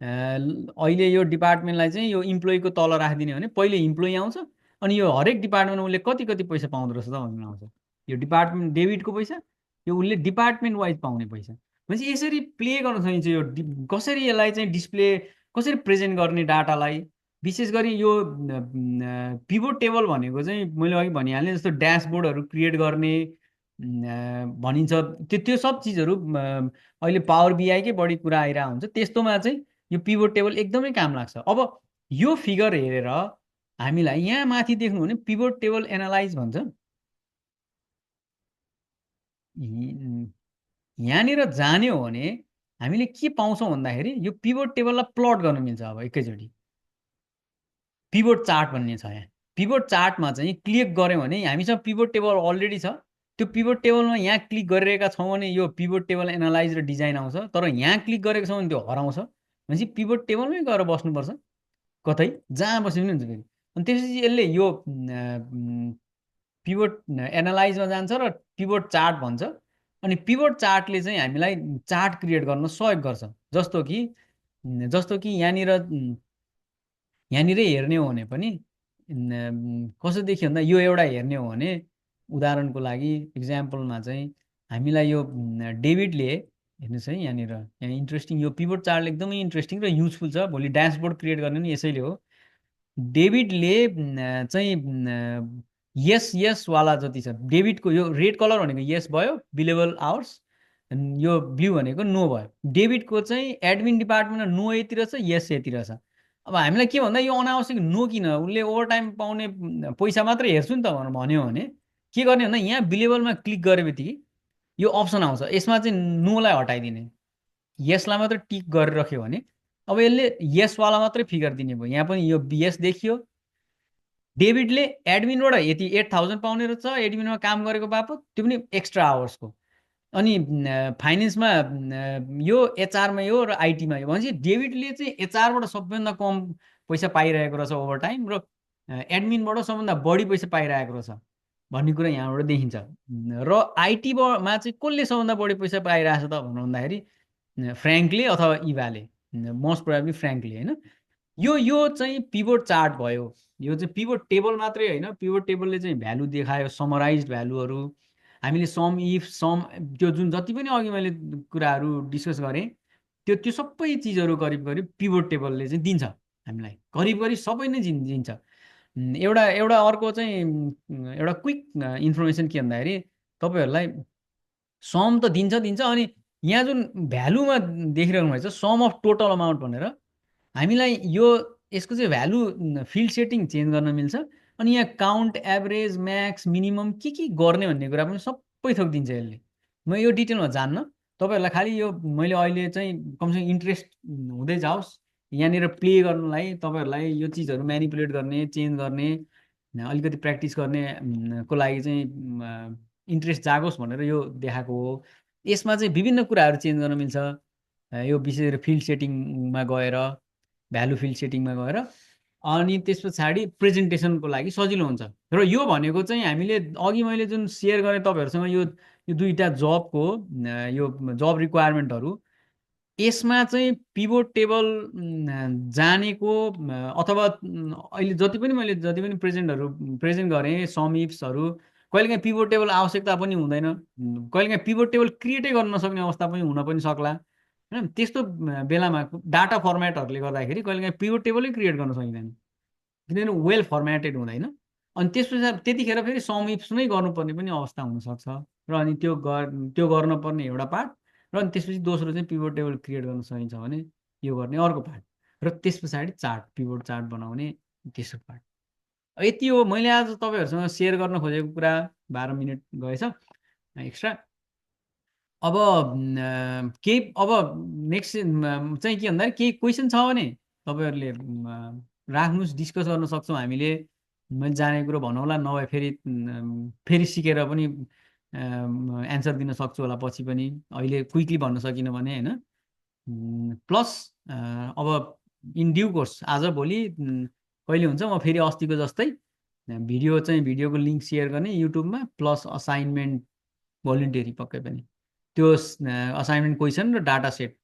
अहिले यो डिपार्टमेन्टलाई चाहिँ यो इम्प्लोइको तल राखिदिने हो भने पहिले इम्प्लोइ आउँछ, अनि यो हरेक डिपार्टमेन्टमा उसले कति कति पैसा पाउँदो रहेछ त भन्ने आउँछ। यो डिपार्टमेन्ट डेबिटको पैसा, यो उसले डिपार्टमेन्ट वाइज पाउने पैसा। भनेपछि यसरी प्ले गर्न सकिन्छ। यो कसरी यसलाई चाहिँ डिस्प्ले कसरी प्रेजेन्ट गर्ने डाटालाई, विशेष गरी यो पिभट टेबल भनेको चाहिँ मैले अघि भनिहालेँ जस्तो ड्यासबोर्डहरू क्रिएट गर्ने भनिन्छ, त्यो सब चिजहरू अहिले पावर बिआईकै बढी कुरा आइरहेको हुन्छ। त्यस्तोमा चाहिँ यो पिभट टेबल एकदमै काम लाग्छ। अब यो फिगर हेरेर हामीलाई यहाँ माथि देख्नु भने पिभट टेबल एनालाइज भन्छ। यहाँनिर जाने हो भने हामीले के पाउँछौँ भन्दाखेरि यो पिभट टेबललाई प्लट गर्न मिल्छ। अब एकैचोटि पिभट चार्ट भन्ने छ। यहाँ पिभट चार्टमा चाहिँ क्लिक गऱ्यौँ भने हामीसँग पिभट टेबल अलरेडी छ। त्यो पिभट टेबलमा यहाँ क्लिक गरिरहेका छौँ भने यो पिभट टेबल एनालाइज र डिजाइन आउँछ, तर यहाँ क्लिक गरेको छौँ भने त्यो हराउँछ। भनेपछि पिभट टेबलमै गएर बस्नुपर्छ, कतै जहाँ बसे पनि हुन्छ फेरि। अनि त्यसपछि यसले यो पिभट एनालाइजमा जान्छ र पिभट चार्ट भन्छ। अनि पिभट चार्टले चाहिँ हामीलाई चार्ट क्रिएट गर्न सहयोग गर्छ। जस्तो कि यहाँनिर हेर्ने हो भने पनि कसो देखियो भन्दा यो एउटा हेर्ने हो भने उदाहरणको लागि इक्जाम्पलमा चाहिँ हामीलाई यो डेभिडले हेर्नुहोस् है, यहाँ इन्ट्रेस्टिङ यो पिभट चार्ट एकदमै इन्ट्रेस्टिङ र युजफुल छ। भोलि ड्यासबोर्ड क्रिएट गर्ने नि यसैले हो। डेभिडले चाहिँ यस वाला जति छ, डेभिडको यो रेड कलर भनेको यस भयो, बिलेबल आवर्स, यो ब्लू भनेको नो भयो। डेभिडको चाहिँ एडमिन डिपार्टमेन्टमा नो यति रहेछ, यस यति रहेछ। अब हामीलाई के भन्दा यो अनावश्यक नो किन, उसले ओभर टाइम पाउने पैसा मात्रै हेर्छु नि त भनेर भन्यो भने के गर्ने भन्दा यहाँ बिलेबलमा क्लिक गरे बित्तिकै यो अप्सन आउँछ, यसमा चाहिँ नोलाई हटाइदिने, यसलाई मात्रै टिक गरेर राख्यो भने अब यसले यसवाला मात्रै फिगर दिने भयो। यहाँ पनि यो यस देखियो, डेभिडले एडमिनबाट यति 8,000 पाउने रहेछ एडमिनमा काम गरेको बापत, त्यो पनि एक्स्ट्रा आवर्सको। अनि फाइनेन्समा यो एचआरमा यो र आइटीमा यो भनेपछि डेभिडले चाहिँ एचआरबाट सबैभन्दा कम पैसा पाइरहेको रहेछ ओभर टाइम, र एडमिनबाट सबभन्दा बढी पैसा पाइरहेको रहेछ भन्ने कुरा यहाँबाट देखिन्छ। र आइटीमा चाहिँ कसले सबभन्दा बढी पैसा पाइरहेछ त भनेर भन्दाखेरि फ्र्याङ्कले अथवा इभाले, मोस्ट प्रोबेबली फ्र्याङ्कले होइन। यो चाहिँ पिभट चार्ट भयो। यो चाहिँ पिभट टेबल मात्रै होइन, पिभट टेबलले चाहिँ भ्यालु देखायो, समराइज भ्यालुहरू। हामीले सम इफ सम त्यो जुन जति पनि अघि मैले कुराहरू डिस्कस गरेँ त्यो सबै चिजहरू करिब करिब पिभट टेबलले चाहिँ दिन्छ हामीलाई, करिब करिब सबै नै दिन्छ। एउटा एउटा अर्को चाहिँ एउटा क्विक इन्फर्मेसन के भन्दाखेरि तपाईँहरूलाई सम त दिन्छ, अनि यहाँ जुन भ्यालुमा देखिरहनु भएको छ सम अफ टोटल अमाउन्ट भनेर, हामीलाई यसको चाहिँ भ्यालु फिल्ड सेटिङ चेन्ज गर्न मिल्छ। अनि यहाँ काउन्ट, एभरेज, म्याक्स, मिनिमम के गर्ने भन्ने कुरा पनि सबै थोक दिन्छ यसले। म यो डिटेलमा जान्न, तपाईँहरूलाई खालि यो मैले अहिले चाहिँ कमसेकम इन्ट्रेस्ट हुँदै जाओस् यहाँनिर प्ले गर्नलाई, तपाईँहरूलाई यो चिजहरू म्यानिपुलेट गर्ने, चेन्ज गर्ने, अलिकति प्र्याक्टिस गर्ने को लागि चाहिँ इन्ट्रेस्ट जागोस् भनेर यो देखाएको हो। यसमा चाहिँ विभिन्न कुराहरू चेन्ज गर्न मिल्छ। यो विशेष गरी फिल्ड सेटिङमा गएर, भ्यालु फिल्ड सेटिङमा गएर, अनि त्यस पछाडि प्रेजेन्टेसनको लागि सजिलो हुन्छ। र यो भनेको चाहिँ हामीले अघि मैले जुन सेयर गरेँ तपाईँहरूसँग यो दुईवटा जबको यो जब रिक्वायरमेन्टहरू, यसमा चाहिँ पिभट टेबल जानेको अथवा अहिले जति पनि प्रेजेन्ट गरेँ समिप्सहरू, कहिलेकाहीँ पिभट टेबल आवश्यकता पनि हुँदैन, कहिलेकाहीँ पिभट टेबल क्रिएटै गर्न नसक्ने अवस्था पनि हुन पनि सक्ला होइन। त्यस्तो बेलामा डाटा फर्मेटहरूले गर्दाखेरि कहिलेकाहीँ पिभट टेबलै क्रिएट गर्न सकिँदैन, किनभने वेल फर्मेटेड हुँदैन। अनि त्यसपछि त्यतिखेर फेरि समिप्स नै गर्नुपर्ने पनि अवस्था हुनसक्छ। र अनि त्यो गर्नुपर्ने एउटा पार्ट, र अनि त्यसपछि दोस्रो चाहिँ पिभट टेबल क्रिएट गर्न सकिन्छ भने यो गर्ने अर्को पार्ट, र त्यस पछाडि चार्ट, पिभट चार्ट बनाउने तेस्रो पार्ट। यति हो मैले आज तपाईँहरूसँग सेयर गर्न खोजेको कुरा। 12 मिनट गएछ एक्स्ट्रा। अब नेक्स्ट चाहिँ के भन्दाखेरि केही क्वेसन छ भने तपाईँहरूले राख्नुहोस्, डिस्कस गर्न सक्छौँ हामीले। मैले जानेको कुरो भनौँला, नभए फेरि सिकेर पनि एन्सर दिन सक्छु होला पछि पनि, अहिले क्विकली भन्न सकिनँ भने होइन। प्लस अब इन ड्यु कोर्स आज भोलि कहिले हुन्छ म फेरि अस्तिको जस्तै भिडियोको लिङ्क सेयर गर्ने युट्युबमा, प्लस असाइनमेन्ट भोलिन्टियरी पक्कै पनि त्यो असाइनमेन्ट क्वेसन र डाटा सेट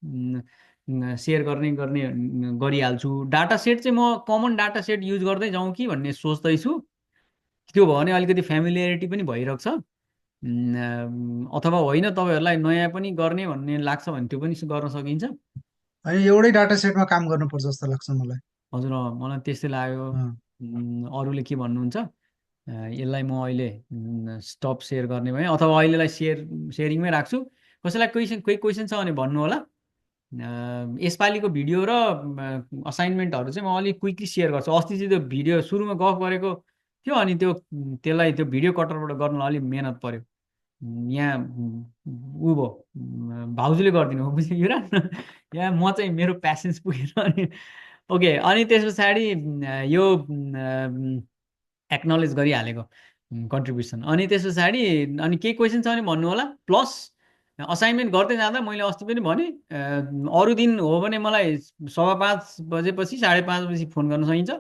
सेयर गरिहाल्छु। डाटा सेट चाहिँ म कमन डाटा सेट युज गर्दै जाउँ कि भन्ने सोच्दैछु। त्यो भयो भने अलिकति फ्यामिलियरिटी पनि भइरहेको छ, अथवा होइन तपाईँहरूलाई नयाँ पनि गर्ने भन्ने लाग्छ भने त्यो पनि गर्न सकिन्छ। होइन, एउटै डाटा सेटमा काम गर्नुपर्छ जस्तो लाग्छ मलाई। हजुर मलाई त्यस्तै लाग्यो। अँ, अरूले के भन्नुहुन्छ, यसलाई म अहिले स्टप सेयर गर्ने भएँ, अथवा अहिलेलाई सेयरिङमै राख्छु। कसैलाई कोही क्वेसन छ भने भन्नु होला। यसपालिको भिडियो र असाइनमेन्टहरू चाहिँ म अलिक क्विकली सेयर गर्छु। अस्ति चाहिँ त्यो भिडियो सुरुमा गफ गरेको थियो, अनि त्यसलाई त्यो भिडियो कटरबाट गर्नलाई अलिक मेहनत पऱ्यो। यहाँ ऊ भयो, भाउजूले गरिदिनु हो बुझ्यो र यहाँ म चाहिँ मेरो प्यासेन्स पुगेन। अनि ओके, अनि त्यस पछाडि यो एक्नोलेज गरिहालेको कन्ट्रिब्युसन। अनि त्यस पछाडि अनि केही क्वेसन छ भने भन्नु होला। प्लस असाइनमेन्ट गर्दै जाँदा मैले अस्ति पनि भने अरू दिन हो भने मलाई 5:15 बजेपछि 5:30 बजी फोन गर्न सकिन्छ।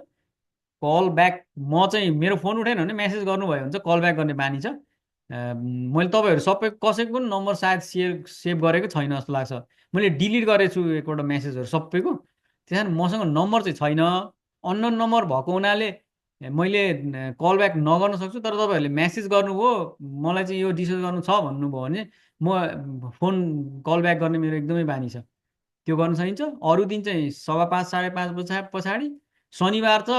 कल ब्याक म चाहिँ मेरो फोन उठेन भने मेसेज गर्नुभयो भने चाहिँ कल ब्याक गर्ने बानी छ। मैले तपाईँहरू सबै कसैको पनि नम्बर सायद सेभ गरेको छैन जस्तो लाग्छ। मैले डिलिट गरेको छु एकपल्ट मेसेजहरू सबैको। त्यस कारण मसँग नम्बर चाहिँ छैन। अननोन नम्बर भएको हुनाले मैले कल ब्याक नगर्न सक्छु। तर तपाईँहरूले मेसेज गर्नुभयो मलाई चाहिँ यो डिस्कस गर्नु छ भन्नुभयो भने म फोन कल ब्याक गर्ने मेरो एकदमै बानी छ, त्यो गर्न सकिन्छ। अरू दिन चाहिँ 5:15 5:30 बजे पछाडि। शनिबार त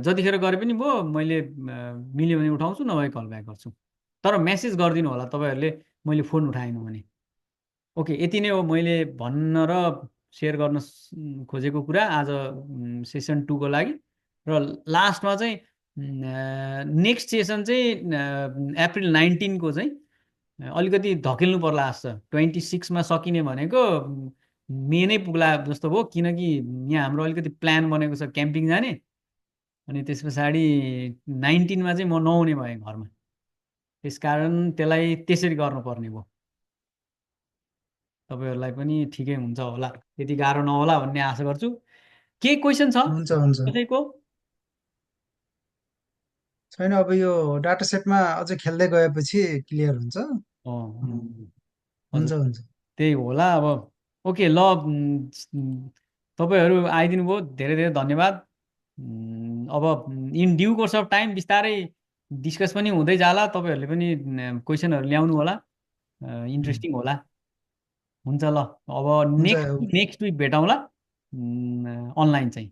जतिखेर गरे पनि भयो, मैले मिल्यो भने उठाउँछु नभए कल ब्याक गर्छु। तर मेसेज गरिदिनु होला तपाईँहरूले मैले फोन उठाएन भने। ओके, यति नै हो मैले भन्न र सेयर गर्न खोजेको कुरा आज सेसन 2 को लागि। र लास्टमा चाहिँ नेक्स्ट सेसन चाहिँ अप्रिल 19 को चाहिँ अलिकति धकेल्नु पर्ला जस्तो छ। 26 सकिने भनेको मे नै पुग्ला जस्तो भयो, किनकि यहाँ हाम्रो अलिकति प्लान बनेको छ क्याम्पिङ जाने। अनि त्यस पछाडि 19 चाहिँ म नहुने भएँ घरमा, त्यसकारण त्यसलाई त्यसरी गर्नुपर्ने भयो। तपाईँहरूलाई पनि ठिकै हुन्छ होला, त्यति गाह्रो नहोला भन्ने आशा गर्छु। केही क्वेसन छ हुन्छ हुन्छ। कसैको? छैन, अब यो डाटा सेटमा अझै खेल्दै गएपछि क्लियर हुन्छ। हजुर, हुन्छ हुन्छ। त्यही होला अब। ओके ल, तपाईँहरू आइदिनु भयो, धेरै धेरै धन्यवाद। अब in due course of time बिस्तारै डिस्कस पनि हुँदै जाला। तपाईँहरूले पनि क्वेसनहरू ल्याउनु होला, इन्ट्रेस्टिङ होला। हुन्छ ल, अब हुन्छ नेक्स्ट विक भेटौँला अनलाइन चाहिँ।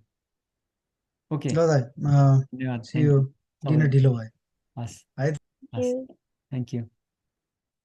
ओके, ल दाइ, धन्यवाद, सी थ्याङ्क यू। यू दिन तपाईँलाई। ढिलो भयो हस् है। हस्, थ्याङ्क यू।